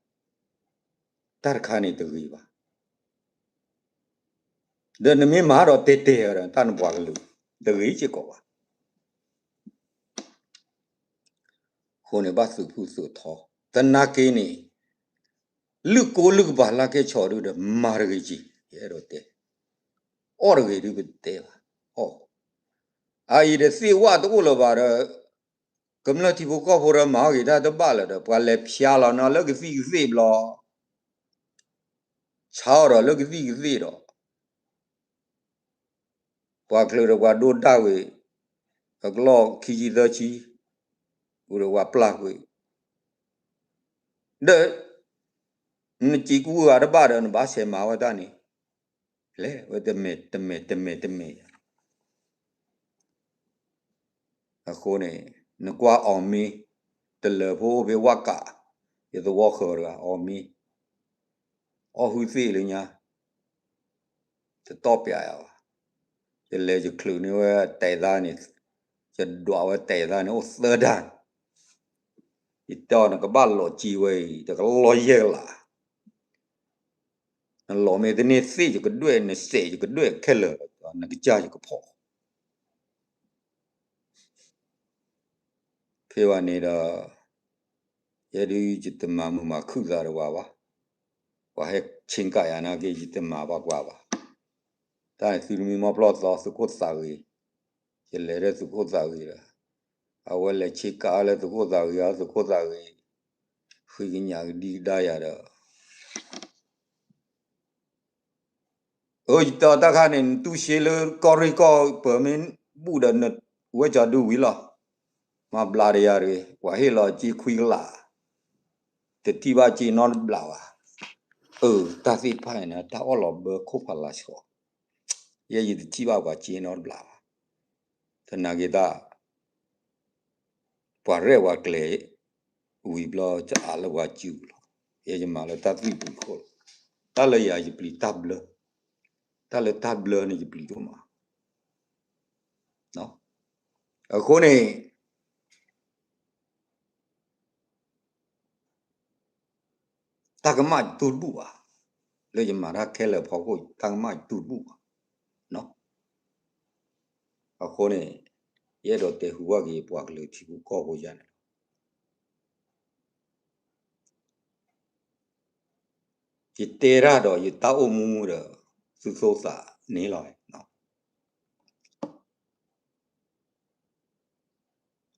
တၢ်တခါန့ၣ်တဂ့ၤဘၣ်. ဒီးနမ့ၢ်မၤဒီးတဲတဲဒီး တၢ်နပှၤကလုာ် တဂ့ၤစ့ၢ်ကီးဘၣ်. အဃိန့ၣ် ဘၣ်သုးဖုးသုးထီ, သနာ်က့န့ၣ် လုၢ်ကိလုၢ်ကပၤလၢကဲဆီးဒုဒီး မၤတဂ့ၤက့ၤ ယအဲၣ်ဒိးတဲ, အီၣ်တဂ့ၤဒုပတဲဘၣ်, အီၣ်, အအံၤဒီးသ့ၣ်ဝၣ်တအိၣ်လၢၤဘၣ်ဒီး ကမျၢၢ်ထံဖိကီၢ်ဖိဒီးမၤအီၣ်ဂ့ၤတၢ်တဘၣ်လၢၤဒီး ပှၤလဲၤဖျါလီၤနၤလၢကသံၣ်ကသ့ၣ်ဘျီ ဆါအီၤဒီးလၢကသံၣ်ကသ့ၣ်ဒီး ပှၤချုးဒီးပှၤဒိၣ်ဒၣ်ဝဲ အကလီၢ်ခံဆံသၢဆံ, အိၣ်ဒီးပှၤပျၢ်ကွံာ်, ဒီး နစံးကူဂၤတဘၣ်ဒီး နဘၣ်ဆဲးမၤဝဲတၢ်န့ၣ်, လဲၤဝဲတမဲာ်တမဲာ်တမဲာ်တမဲာ် အဃိန့ၣ် နကွၢ်အီၤမ့ၢ် တလၢၤဖိအိၣ်ဖဲဝၣ်ကး, ယသဝီဃၢၤတဂၤအီၤမ့ၢ် အီၣ်ဟုၣ်သ့ၣ်လၢညါ, တတီၢ်ပျးယၤဘၣ်. ယလဲၤယချုးန့ၢ်ဝဲတဲာ်သၣ်န့ၣ်, ယဒွးဝဲတဲာ်သၣ်န့ၣ် အိၣ်သၢဒၣ်န့ၣ်, ယတဲအီၤ နကဘၣ်လီၤစ့ဝဲအံၤ တကလီၢ်ယဲၢ်ကလး နလီၤမ့ၢ်တန့ၢ်သ့ၣ်ယကဒွဲၣ် နစဲးယကဒွဲၣ်ခဲလၢာ် နကစၢ်ယကဖီၣ် ဖဲဘၣ်န့ၣ်ဒီး ယဲဒုးယတမၤမုာ်မၤခုၣ်သးဒီးပှၤဘၣ်, ပှၤဟဲဆ့ကၤယၤနာ်က့ ယတမၤဘၣ်ပှၤဘၣ်. တၢ်န့ၣ်သုတမံၤမီၢ်ပျီၢ်သီ သုးခိၣ်သးဂ့ၤ, ယလဲၤလၢသုးခိၣ်သးဂ့ၤဒီး အဝဲလဲၤဆ့ကၤလၢသုးခိၣ်သးဂ့ၤ သုးခိၣ်သးဂ့ၤ ဃ့ကညးကဒံကဒါယၤဒီး အၢ ယတဲတၢ်ခါန့ၣ် နတူၢ်ရှဲလၢကီၢ်ရ့ၣ်ကီၢ်ပၢၤမ့ၢ်ဘူၣ်ဒီး နဝဲကၠီဒုဝံၤလီၤ. မၤဘျးတယၤတဂ့ၤ, ပှၤဟ့ၣ်လီၤစ့ခွံကလး, တထံၣ်ဘၣ်စ့နီတဘျးဘၣ်. အၢ တၢ်သ့ၣ်တဖၣ်န့ၣ် တၢ်အီၣ်လီၤဘၢခိၣ်ဖးလၤဆီ, ယဲယတထံၣ်ဘၣ်ပှၤစ့နီတဘျးဘၣ်. သနာ်က့တၢ် ပှၤရဲၣ်ပှၤကျဲၤဝံၤဘျီ ကအးလၢပှၤစုပူၤလီၤ. ယဲယမၤလၢတၢ်သွံၣ်ပူၤခိၣ်လီၤ. တၢ်လၢယၤယပျံၤတၢ်ဘျၢ, တၢ်လၢတၢ်ဘျၢန့ၣ် ယပျံၤဒိၣ်မး. အဃိန့ၣ် တၢ်ကမၣ်ယတူၢ်တဘူၣ်ဘၣ်, လၢယမၤတၢ်ခဲလၢာ်ဖီခိၣ် တၢ်ကမၣ်ယတူၢ်တဘူၣ်ဘၣ်. အဃိန့ၣ် ယအဲၣ်ဒိးတဲဟူဘၣ်က့ၤပှၤကလုာ်ထံဖိကီၢ်ဖိယါန့ၣ်လီၤ. ယတဲတၢ်ဒီးယတၢ်အိၣ်မူဒီး သုသိၣ်သးန့ၣ်လီၤ.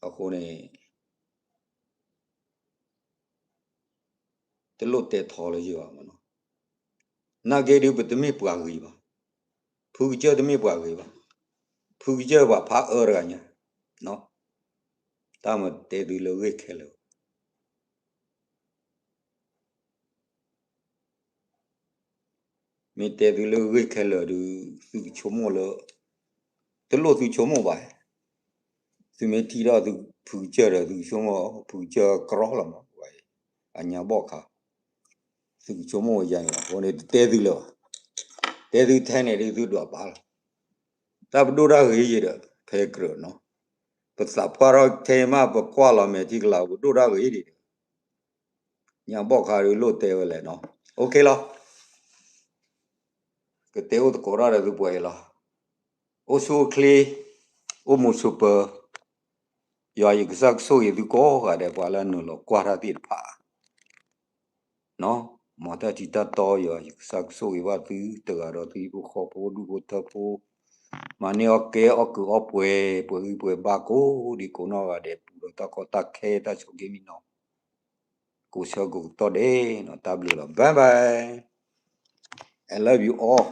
အဃိန့ၣ် တလိၣ်တဲထီလၢယဂီၢ်မးနီၤ. နာ်က့ဒုး ပတမ့ၢ်ပှၤဂ့ၤဘၣ်. ဖုကစၢၢ်တမ့ၢ်ပှၤဂ့ၤဘၣ်. ဖုကစၢၢ်ပှၤဖးအၢတဂၤညါ. တၢ်မၤတဲသုလၢဂ့ၢ်ခဲလၢာ် မ့ၢ်တဲသုလၢဂ့ၢ်ခဲလၢာ်ဒုး သုကဆိကမိၣ်လၢ တလိၣ်သုဆိကမိၣ်ဘၣ်. သုမ့ၢ်ထံၣ်ထီၣ်သုဖုကစၢၢ်ဒီး သုကဆိကမိၣ် ဖုကစၢၢ်ကြီလီၤမး အညါဘီၣ်ခါ သုကဆိကမိၣ်ဝဲယါန့ၣ်လီၤ. အဃိန့ၣ် တတဲသုလၢၤဘၣ်. တဲသုထဲန့ၣ်ဒုး သုဒွးပာ်လီၤ. တၢ်ပဒိၣ်တၢ်ဂ့ၤယံၤဒီး ဖဲကြၢးနီၤ. ပသးပှၢ်ထီၣ်ထဲမး ပကွၢ်လီၤမဲာ်ထံကလၤ ပဒိၣ်တၢ်ဂ့ၤဒံးဒီး ညါဘီၣ်ခါဒုးလိၣ်တဲဝဲလဲၣ်နီၤ. OKလီၤ. ကတဲအိၣ်သကိးတၢ်ဒီးသုပှဲၤအံၤလီၤ. အိၣ်ဆူၣ်အိၣ်ချ့, အိၣ်မုာ်ဆိးပၢၤ, ယွၤယကစၢ်ကဆိၣ်ဂ့ၤသုကိးဂၤဒဲး ပှၤလၢနုာ်လီၤကွၢ်တၢ်သ့ၣ်တဖၣ် မ်တၢ်ထံးတၢ်တီယွၤယကစၢ်ကဆိၣ်ဂ့ၤဘၣ်သုတဂၤဒီး သုဟံၣ်ဖိဃီဖိဒူၣ်ဖိထၢဖိ, မၤန့ၢ်အီၣ်ကဲအီၣ်ကုးအီၣ်ပှဲၤ ပှဲၤဂံၢ်ပှဲၤဘါကိးဒံကိးနီၢ်ဂၤဒဲး ပူၤဒီးတၢ်ကီတၢ်ခဲတၢ်ဆိးက့မံနီၤ, ကိးဆၢကိးကတီၢ်ဒဲးနီၤ တၢ်ဘျုးလီၤ bye bye, I love you all.